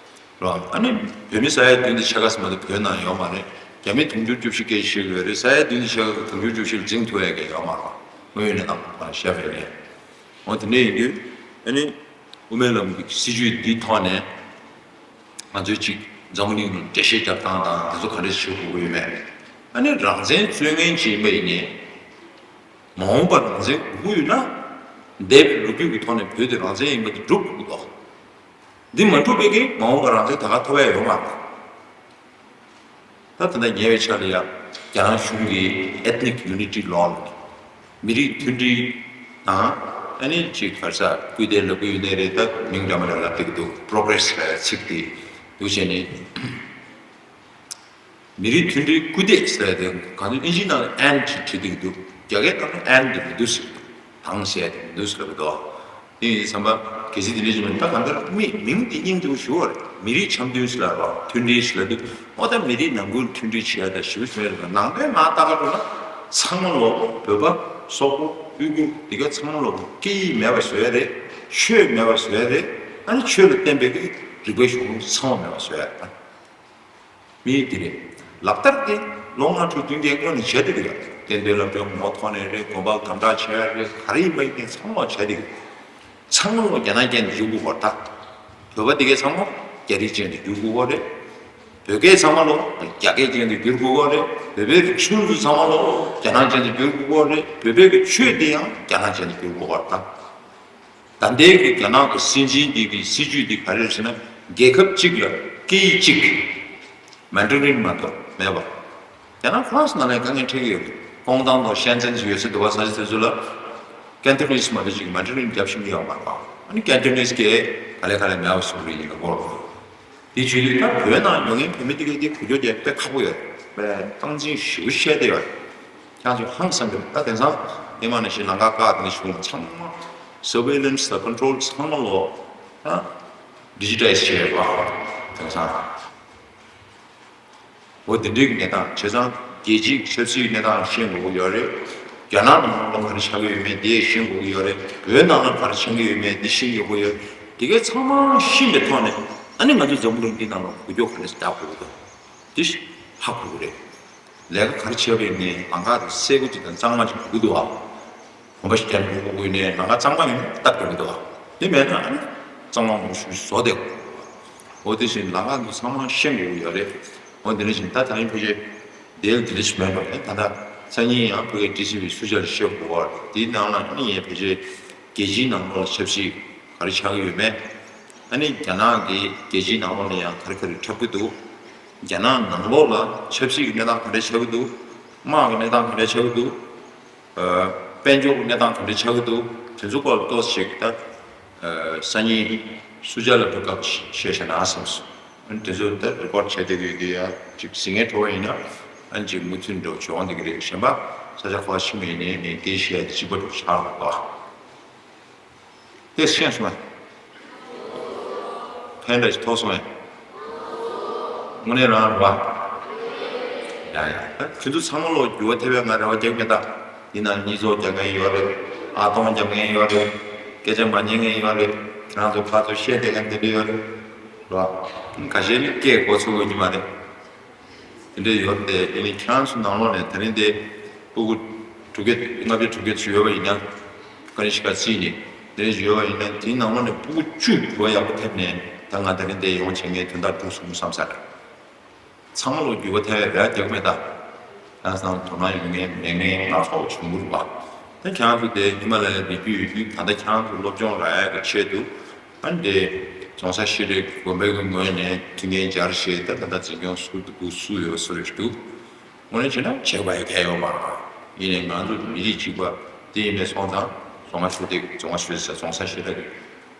རོ། ཨ་ནི་བོད་མི་ས་ཡ་བདུན་དང་ཕྱེད་ཀ་ཙམ་མ་གཏོགས་བོད་ནང་ཡོད་མ་རེད། རྒྱ་མི་དུང་ཕྱུར་བཅུ་བཞི་སྐད་ཆ་བཤད་ཀྱི་ཡོད་རེད། ས་ཡ་བདུན་དང་ཕྱེད་ཀ་གི་དུང་ཕྱུར་བཅུ་བཞི་ལ་འཛིང་ཐུབ་ཡ་གི་ཡོད་མ་རེད། དངོས་ཡོད་གནས་སྟངས་ཁོ་ན་བཤད་པ་ཡིན་ནའི། འོ་དེ་འདྲ་ཡིན་དུས་ཨ་ནི་དབུ་མའི་ལམ་གྱི་སྲིད་བྱུས་འདིའི་ཐོག་ནས་ང་ཚོས་ཅིག་འཛམ་བུ་གླིང་ལ་འགྲེལ་བཤད་རྒྱག་སྟངས་དང་དེ་ཚོ་ག་འདྲ་བྱེད་དགོས་ཀྱི་ཡོད་མེད། ཨ་ནི་རང་བཙན་རྩོད་མཁན་ཅིག་ཡིན་པ་ཡིན་ནའི། མ་འོངས་པར་རང་བཙན་དགོས་ཀྱི་ཡོད་ན། འདས་པའི་ལོ་རྒྱུས་ཀྱི་ཐོག་ནས་བོད་དེ་རང་བཙན་ཡིན་པ་དེ་སྒྲུབ་དགོས་ཀྱི་འདུག་འདི་མ་འགྲུབ་པའི་གིས་མ་འོངས་པར་རང་བཙན་ད་ག་ཐོབ་ཡ་ཡོད་མ་རེད། ད་ད་ལྟ་ཉེ་བའི་ཆར་ལ་ཡ་རྒྱ་ནག་གཞུང་གིས་Ethnic Unity Law ལ་མི་རིགས་མཐུན་སྒྲིལ་དང་། ཨ་ནི་ཅིག་ག་རེ་ཟེར། སྐུལ་འདེད་ལབ་ཀྱི་ཡོད་ནའི་རེད། ད་མིང་འདྲ་མི་འདྲ་ལབ་བསྡད་ཀྱི་འདུག Progress ལབ་ཡ་ཚིག་དེ་འདུག་བྱས་ནས། མི་རིགས་མཐུན་སྒྲིལ་སྐུལ་འདེད་ཟེར་ཡ་དེ་གང་ཚོད་ཨིན་ཇི་ནང་ལ་and ཅིག་བྲིས་བསྡད་ཀྱི་འདུག་རྒྱ་སྐད་ནང་ལ་and དེ་མི་འདུག་ཟེར་གྱི་འདུག་དང་བཤད་དེ་མི་འདུག་ཟེར་བ་དོ། དེ་ཡིན་བསམ་པ་གལ་སྲིད་དེ་འདྲ་ཞིག་མིན་ད་གང་ལྟར་མི་མིང་དེ་སྙིང་རྗེ་པོ་ཞུ་བར་མི་རིགས་འཆམ་མཐུན་ཟེར་ལ་རོགས་མཐུན་སྒྲིལ་ཟེར་ལ་འདུག་ཨོ་ད་མི་རིགས་ནང་ཁུལ་མཐུན་སྒྲིལ་བྱས་ད་ཞུ་ཞུ་ཡ་རེད་ལ་ནང་པའི་ང་ལྟ་ག་འགྲོ་ན་ཚང་མ་ལོ་བོད་པ་སོག་པོ་ཡུ་གུར་དེ་ག་ཚང་མ་ལོ་སྐད་ཡིག་མེད་པ་བཟོ་ཡ་རེད། ཆོས་མེད་པ་བཟོ་ཡ་རེད། ཨ་ནི་ཆོས་ལ་བརྟེན་པའི་གི་རིག་པའི་གཞུང་ལུགས་ཚང་མ་མེད་པ་བཟོ་ཡ་རེད། མི་དེ་རེད། ལག་བསྟར་དེ་ལོ་ལྔ་དྲུག་བདུན་བརྒྱད་སྔོན་ནས་བྱས་བསྡད་ཀྱི་ཡོད། བསྟན་དོན་ལ་དཔེ་ངོ་ཐོག་ནས་རེད། དགོན་པ་དམ་དྲག་བྱས་རེད། ག་རེ་ཡིན་པ་ཡིན་ནས་ཚང་མ་བྱས་བསྡད་ཀྱི་ཡོད། ཚང་མ་ལོ་རྒྱ་ནག་ཅན་དུ་འགྱུར་དགོས་པར་ཐག་བོད་པ་དེ་གས་ཚང་མ་རྒྱ་རིགས་ཅན་དུ་འགྱུར་དགོས་པ་རེད། བོད་སྐད་ཚང་མ་ལོ་རྒྱ་སྐད་ཅན་དུ་འགྱུར་དགོས་པ་རེད། བོད་པའི་རིག་གཞུང་དུ་ཚང་མ་ལོ་རྒྱ་ནག་ཅན་དུ་འགྱུར་དགོས་པ་རེད། བོད་པའི་གི་ཆོས་དེ་ཡང་རྒྱ་ནག་ཅན་དུ་འགྱུར་དགོས་པར་ཐག་ད་ལྟའི་གི་རྒྱ་ནག་གི་སྲིད་འཛིན་འདི་གི་སྲིད་ཇུས་འདི་ག་རེ་རེད་ཟེར་ན། རྒྱལ་ཁབ་གཅིག་ལ་སྐད་ཡིག་གཅིག་མན་ཌ་རིན་མ་གཏོགས་མེད་པ། རྒྱ་ནག་ཧྥ་རན་སི་ནང་ལ་དཀའ་ངལ་འཕྲད་ཀྱི་ཡོད་རེད། ཀོང་ཏང་དང་ཤན་ཙེན་ཟེར་ཡོད་ས་འདུག་བ། ས་ཆ་དེ་ཚོ་ལ་ཀན་ཏོ་ནིས་མ་གཏོགས་ཅིག་མན་ཌ་རིན་རྒྱབ་ཤེས་ཀྱི་ཡོད་མ་རེད་པ། ཨ་ནི་ཀན་ཏོ་ནིས་སྐད་ག་ལེ་ག་ལེ་མེད་པ་བཟོ་གི་ཡིན་པའི་སྐོར། དེ་བྱེད་དུས་ད་བོད་ནང་ཡོང་མཁན་བོད་མི་དེ་གའི་དེ་གོ་རྒྱུ་དེ་དཔེ་ཁག་པོ་ཡོད་རེད། དཔེ་སྟངས་འཛིན་ཞེ་པོ་བཤད་བསྡད་ཡོད་རེད། ཁྱེད་ཚོ་ཧང་སང་གི་རེད། ད་དེང་སང་སྔོན་མ་ནང་བཞིན་ལམ་ཁ་བཀག་དེ་འདྲ་བྱུང་ཚང་མ་surveillance་དང་control་ཚང་མ་ལོ་ད་digitize་བྱས་ཡོད་རེད་པ། དེང་སང་འོ་དེ་འདྲའི་གནས་སྟངས་བྱས་ཙང་རྒྱལ་སྤྱིའི་ཆབ་སྲིད་གནས་སྟངས་ཤེས་དགོས་ཀྱི་ཡོད་རེད། རྒྱ་ནག་ནང་ལོགས་ག་རེ་ཆགས་ཀྱི་ཡོད་མེད་དེ་ཤེས་དགོས་ཀྱི་ཡོད་རེད། བོད་ནང་ལ་ག་རེ་ཆགས་ཀྱི་ཡོད་མེད་དེ་ཤེས་དགོས་ཀྱི་ཡོད་རེད། དེ་གའི་ཚང་མ་ཤེས་པའི་ཐོག་ནས་ཨ་ནི་ང་ཚོ་འཛམ་བུ་གླིང་འདི་ནང་ལ་འགུལ་སྐྱོད་ག་རེ་རྒྱག་དགོས་ཀྱི་འདུག་དེ་ཧ་གོ་གི་རེད། ལས་ཀ་ག་རེ་བྱས་པ་ཡིན་ནའི་ལམ་ཁ་དེ་གསལ་པོ་ཅིག་དང་གཙང་མ་ཅིག་དགོས་ཀྱི་འདུག་ཨ། གོམ་པ་ཞིག་བརྒྱབ་འགྲོ་དགོས་ཡིན་ནའི་ལམ་ཁ་གཙང་མ་ཡིན་ན་སྟབས་བདེ་མི་འདུག་ཨ། དེ་མེད་ན་ཨ་ནི་གཙང་མ་མང་པོ་ཞིག་བཟོ་བསྡད་དགོས། འོ་དེ་བཞིན་ལམ་ཁ་འདི་ཚང་མ་ཤེས་དགོས་ཀྱི་ཡོད་རེད། འོ་དེ་འདྲ་བཞིན་ད་ད་རིང་ཕལ་ཆེར་དེ་དེ་འདྲ་ཞིག་མེད་པ་རེད། ད་ལྟ་སང་ཉིན་ཡང་ཕ་གིའི་ཌི་སི་བི་སུ་ཇཱ་ལ་བཤད་དགོས་པ་རེད། དེའི་ནང་ལ་ཨ་ནི་ངས་ཕལ་ཆེར་རྒྱལ་སྤྱིའི་ནང་ལོགས་ལ་ཆབ་སྲིད་ག་རེ་ཆགས་ཀྱི་ཡོད་མེད། ཨ་ནི་རྒྱ་ནག་གི་རྒྱལ་སྤྱིའི་ནང་ལོགས་ལ་ཡང་ག་རེ་ག་རེ་འཁྲབ་ཀྱི་འདུག་རྒྱ་ནག་ནང་ལོགས་ལ་ཆབ་སྲིད་ཀྱི་གནས་སྟངས་ག་འདྲ་ཆགས་ཀྱི་འདུག་དམག་གི་གནས་སྟངས་ག་འདྲ་ཆགས་ཀྱི་འདུག་དཔལ་འབྱོར་གྱི་གནས་སྟངས་ག་འདྲ་ཆགས་ཀྱི་འདུག་དེ་ཚོའི་སྐོར་ལ་ཏོག་ཙམ་ཞིག་ད་སང་ཉིན་སུ་ཇཱ་ལ་འགྲོ་སྐབས་ཤེས་བྱ་ན་བསམ་སོང་། ཨ་ནི་དེ་ཚོ་ད་རེ་ཀོཌ་བྱས་བསྡད་ཀྱི་ཡོད་དེ་ཡ་གཅིག་གཟིགས་མཁན་འགྲོ་བ་ཡིན་ན་ཨ་ནི་གཅིག་མུ་མཐུད་འགྲོ་བྱུང་བསྡད་ཀྱི་རེད། གཞན་པ་ས་ཆ་ཁ་བ་ཕྱིན་པ་ཡིན་ནའི་ངས་སྐད་བཤད་ཡ་དེ་གཅིག་པ་འགྲོ་ཆགས་རོགས་གོ། དེ་ཤེས་སོང་ངས། ཕན་འདྲ་ཞིག་ཐོགས་སོང་ངས། དངོས་གནས་རང་རེད་བ། ཡ་ཡ། ཁྱོད་ཚོ་ཚང་མ་ལོ་འགྱུར་བ་ཐེབས་པའི་ང་རེ་བ་རྒྱག་མེད་ད། ཡིན་ནའང་གཉིད་ཚོགས་རྒྱག་མཁན་ཡོད་རེད། ཨ་སྟོང་རྒྱག་མཁན་ཡོད་རེད། སྐད་ཆ་མ་ཉན་མཁན་ཡོད་རེད། ཁྱེད་རང་ཚོ་ཕར་ཚུར་བཤད་བསྡད་མཁན་དེ་འདྲ་ཡོད་རེད། རེད་བ། ཁ་ཤས་ནི་སྐད་གོ་ཚོད་ཡོད་ཀྱི་མ་རེད། དེ་འདྲ་ཡོད་རེད་དེ། ཡིན་ནའི་ཁྱེད་རང་ཚོ་ནང་ལོགས་ནས་ད་རིང་དེ་སྤུ་གུ་དྲུག་བརྒྱ་ལྔ་བརྒྱ་དྲུག་བརྒྱ་ཅིག་ཡོད་པ་ཡིན་ན། ཀ་རི་ཤི་ཀ་རྩིས་ནས་དེ་འདྲ་ཡོད་པ་ཡིན་ན། དེའི་ནང་ལོགས་ནས་སྤུ་གུ་བཅུ་འགྱུར་བ་ཡག་པོ་ཐེབས་ནས་ད་ང་ད་རིང་དེ་ཡོང་བྱེད་མཁན་དོན་དག་འགྲུབ་སོང་བསམ་ས་རེད། ཚང་མ་ལོ་འགྱུར་བ་ཐེབས་ཡ་རག་རྒྱག་མེད་ད། ཁ་སང་དོ་སྣང་ཡོད་མཁན་མེད་མཁན་སྣ་ཚོགས་བྱུང་གི་རེད་པ། ད་ཁྱེད་རང་ཚོ་དེ་ཉི་མ་ལ་ཡ་བསྡད་རྒྱུ་ཡོད་དུས་ད་ལྟ་ཁྱེད་རང་ཚོ་སློབ་སྦྱོང་རག་ཡ་གི་ཆེད་དུ། ཨ་ནི་དེ་རྫོང་སར་ཤེས་རིག་དགོན་པའི་གི་ངོས་ནས་མཐུན་རྐྱེན་སྦྱར་བྱས་ད་ད་ལྟ་འཛིན་སྐྱོང་ཚུགས་འདུག་ཚུགས་ཡོད་བཟོ་འདྲ་ཞིག་འདུག་དངོས་གནས་བྱས་ན་བྱེད་དགོས་ཡ་གང་ཡང་ཡོད་མ་རེད། ཡིན་ནའི་ང་ཚོ་མི་རིགས་གཅིག་པ་དེ་ཡིན་པའི་སོང་ཙང་རྫོང་ཁ་ཤོད་དེ་རྫོང་ཁ་ཤོད་ཟེར་རྫོང་སར་ཤེས་རིག་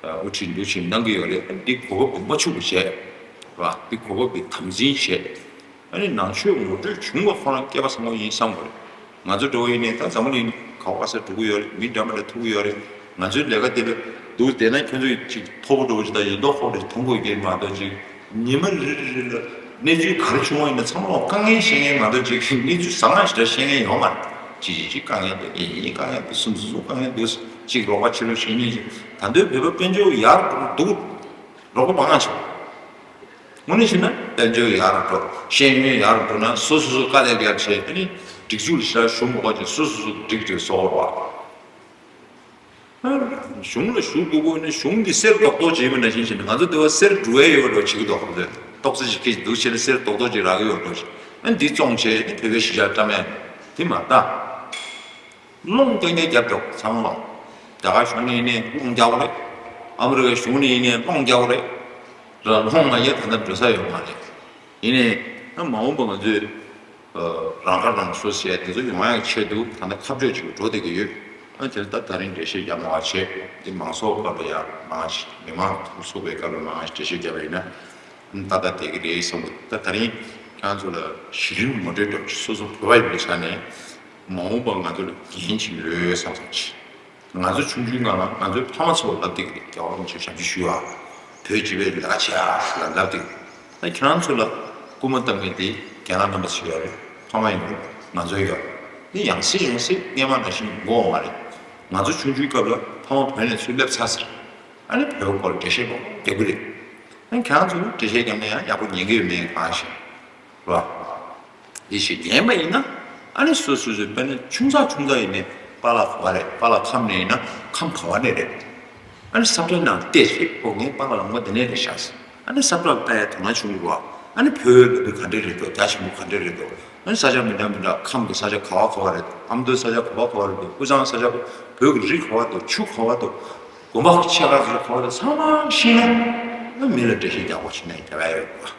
དབུ་ཁྲིད་འདུ་ཁྲིད་གནང་གི་ཡོད་རེད། འདི་གོ་སྐབས་མ་འཆུག་པ་བྱས་ར། འདི་གོ་སྐབས་འདི་དམ་འཛིན་བྱས། ཨ་ནི་ནང་ཆོས་ངོ་སྤྲོད་བྱུང་བ་ཁོ་རང་སྐལ་བ་བཟང་པོ་ཡིན་བསམ་གི་རེད། ང་ཚོ་འདྲ་བོ་ཡིན་ནའི་ད་འཛམ་བུ་གླིང་ག་པ་ག་ས་འགྲོ་གི་ཡོད་རེད། མི་འདྲ་མི་འདྲ་ཐུག་གི་ཡོད་རེད། ང་ཚོའི་ལས་ཀ་དེ་ལ་འདུག་བསྡད་ན་ཁྱོད་ཚོས་ཅིག་མཐོ་པོ་འདྲ་བོ་ཅིག་དང་ཡིན་མདོག་ཁ་པོ་འདྲ་མཐོང་དགོས་ཀྱི་མ་གཏོགས་ཅིག་ཉི་མ་རེ་རེ་རེ་ལ་གནས་ཚུལ་ག་རེ་བྱུང་བ་ཡིན་ན་ཚང་མ་ལ་དཀའ་ངལ་བཤད་མཁན་མ་གཏོགས་ཅིག་གནས་ཚུལ་བཟང་ང་ཞིག་འདྲ་བཤད་མཁན་ཡོད་མ་རེད། ཅིག་ཅིག་ཅིག་དཀའ་ངལ་འདུག་ངས་ཡིན་དཀའ་ངལ་འདུག་གསུམ་གསུམ་གསུམ་དཀའ་ངལ་འདུག་ཅིག་རོགས་པ་བྱེད་རོགས་བྱེད་མཁན་ཅིག་ད་དུང་བོད་པ་དཔལ་འབྱོར་ཡར་འགྲོ་འདུག་རོགས་པ་མང་ང་བྱུང་། དངོས་གནས་བྱས་ན་དཔལ་འབྱོར་ཡར་འགྲོ། ཤེས་ཡོན་ཡར་འགྲོ་ན་སོ་སོ་སོ་དཀའ་ལས་རྒྱབ་བྱས་ཨ་ནི་སྒྲིག་འཛུགས་ལ་ཞག་ཞུགས་མ་དགོས་ཀྱི་སོ་སོ་སོ་སྒྲིག་འཛུགས་བཟོ་བ་རེད་བ། གཞུང་ལ་ཞུགས་དགོས་དགོས་ནི་གཞུང་འདི་གསེར་རྡོག་རྡོག་ཅིག་ཡིན་པ་ནང་བཞིན་བྱས་ནས་ང་ཚོ་འདི་བ་གསེར་འགྲོ་ཡ་ཡོད་འགྲོ་བྱེད་ཀྱི་འདུག་ཁོང་ཚོས་ཏོག་ཙེ་ཞིག་ཁྱེར་འདུག་བྱས་ནས་གསེར་རྡོག་རྡོག་ཅིག་རག་གི་ཡོད་འགྲོ་ཞིག་ཨ་ནི་འདི་བཙོང་བྱས་ནི་བོད་པའི་གཞིས་ཆགས་བཀྲམ་ཡ་དེ་མ་རེད་ད། རླུང་རྐྱང་རྐྱང་རྒྱབ་འགྲོ་ཚང་མ། རྒྱ་གར་གཞུང་ནས་ཡིན་ནའི་རླུང་རྒྱག་པ་རེད། ཨ་མི་རི་ཀའི་གཞུང་ནས་ཡིན་ནའི་རླུང་རྒྱག་པ་རེད། ར་རླུང་མ་རྒྱག་ད་ལྟ་འགྲོ་ས་ཡོད་མ་རེད། ཡིན་ནའི་ཨ་མ་འོངས་པ་ང་ཚོས་རང་ཁ་རང་གསོ་ཟེར་ཡ་དེ་ཚོ་ཡོང་ཡ་ཆེད་དུ་ད་ལྟ་ཁ་ཕྱོགས་གཅིག་ལ་འགྲོ་བསྡད་ཀྱི་ཡོད། ཨ་དེ་ད་ད་རིང་འགྲེལ་བཤད་རྒྱག་མང་བ་བྱས་འདི་མང་ཚོགས་སྐབས་ལ་ཡང་མང་ཞིག་མི་མང་ཚོགས་པའི་སྐབས་ལ་མང་ཞིག་འགྲེལ་བཤད་བརྒྱབ་པ་ཡིན་ན་ད་ལྟ་དེ་གི་རེད་བསམ་གི་འདུག་ད་ད་རིང་ཁྱེད་ཚོ་ལ་གཞི་རིམ་ངོ་སྤྲོད་འདྲ་པོ་ཞིག་སོ་སོ་བོད་པ་ཡིན་པའི་ཆ་ནས་མ་འོངས་པ་ང་ཚོ་ལ་འགན་ཅིག་ལོས་བསམ་བསམ་ཞིག་ང་ཚོ་ཆུང་ཆུང་སྒང་ལ་ང་ཚོའི་ཕ་མ་ཚོ་ལབ་བསྡད་ཀྱི་རེད། རྒྱལ་བ་རིན་པོ་ཆེ་ཞབས་ཕྱི་ཞུ་ཨ། བོད་སྤྱི་པའི་ལས་ཀ་བྱེད་ཨ་ཟེར་ལབ་བསྡད་ཀྱི་རེད། ད་ཁྱེད་རང་ཚོ་ལ་སྐུལ་མ་བཏང་མཁན་དེ་རྒན་ལགས་རྣམ་པ་ཚོ་ཡོད་རེད། ཕ་མ་ཡོད་རེད། ང་ཚོ་ཡོད་རེད། འདི་ཡང་སེ་ཡང་སེ་སྔས་མ་ནང་བཞིན་ཡོང་གི་ཡོད་མ་རེད། ང་ཚོ་ཆུང་ཆུང་སྐབས་ལ་ཕ་མ་བོད་ནས་ཚུར་སླེབས་ཚར་ཟེར། ཨ་ནི་བོད་སྐོར་འགྲེལ་བཤད་མང་པོ་རྒྱག་གི་རེད། ཨ་ནི་ཁྱེད་རང་ཚོ་འགྲེལ་བཤད་རྒྱག་ན་ཡང་ཡག་པོ་ཉན་གི་ཡོད་མེད་གང་ཤེས། རེད་བ། འདི་ཞིག་ཉན་པ་ཡིན་ན། ཨ་ནི་སོ་སོ་སོའི་དཔེར་ན་ཆུང་ཙག་ཆུང་ཙག་ཡིན་ནའི་པཱ་ལགས་ག་པར་རེད། པཱ་ལགས་ཁམས་ནས་ཡིན་ན་ཁམས་ག་པར་ནས་རེད། ཨ་ནི་ས་བཀྲ་ནང་བལྟས་ཚེ་ཨོ་ངའི་པཱ་ལགས་ལུང་པ་འདི་ནས་རེད་ཤག་ཨ་ནི་ས་བཀྲ་ལྟ་ཡ་དོ་སྣང་བྱུང་གི་རེད་བ། ཨ་ནི་བོད་ལ་འདི་ག་འདྲས་རེད་འདུག་རྒྱ་ཆེན་པོ་ག་འདྲས་རེད་འདུག་ཨ་ནི་ས་ཆ་མི་འདྲ་མི་འདྲ་ཁམས་ཀྱི་ས་ཆ་ག་པར་ག་པར་རེད། ཨ་མདོའི་ས་ཆ་ག་པར་ག་པར་རེད་འདུག་དབུས་གཙང་ས་ཆ་བོད་ཀྱི་རི་ག་པར་འདུག་ཆུ་ག་པར་འདུག་དགོན་པ་ཆེ་ཁག་ཚོ་ག་པར་འདུག་ཚང་མ་ཤེས་ན་མི་ལ་འགྲེལ་བཤད་རྒྱག་དགོས་བྱས་ནས་རྒྱག་ཡ་ཡོད་རེད་བ།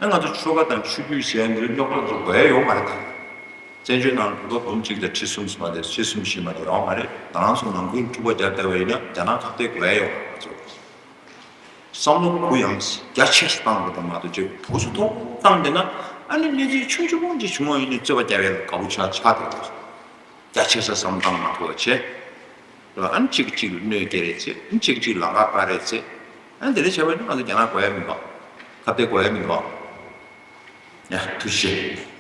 ཨ་ང་ཚོ་ཆོལ་ཁ་དང་ཆོས་བརྒྱུད་ཟེར་ཡ་འདི་རྙོག་དྲ་བཟོ་དགོས་ཡ་ཡོད་མ་རེད་ད། བཙན་བྱོལ་ནང་ལ་བོད་པ་འབུམ་གཅིག་དང་ཁྲི་གསུམ་མ་དེ་ཁྲི་གསུམ་བཞི་མ་དེ་ཡོད་མ་རེད། ང་རང་ཚོ་ནང་ཁུལ་འཁྲུག་པ་རྒྱག་བསྡད་པ་ཡིན་ན་རྒྱ་ནག་ཁ་གཏད་དགོས་ཡ་ཡོད་མ་རེད། བསམ་བློ་གུ་ཡངས་རྒྱ་ཆེ་ཞིག་བཏང་དགོས་དང་མ་གཏོགས་ཅིག་བུ་སུ་ཐོག་བཏང་བསྡད་ན་ཨ་ནི་གནས་ཚུལ་ཆུང་ཆུང་ཅིག་བྱུང་བ་ཡིན་ནའི་རྩོད་པ་རྒྱག་ཡ་ལ་དགའ་པོ་ཆགས་ཆགས་བསྡད་འདུག་རྒྱ་ཆེ་ས་བསམ་བཏང་མ་ཐུབ་པ་བྱས། རེད་བ། ཨ་ནི་གཅིག་གིས་གཅིག་ལ་གནོད་སྐྱེལ་རེད་ཚེ། ཨ་ནི་གཅིག་གིས་གཅིག་ལ་ལག་པ་རེད་ཚེ། ཨ་ནི་དེ་འདྲ་བྱས་པ་ཡིན་ན་ང་ཚོ་རྒྱ་ནག་དགོས་ཡ་མི་འདུག་ཁ་གཏད་དགོས་ཡ་མི་འདུག་ཡ་ཐུགས་རྗེ་ཆེ།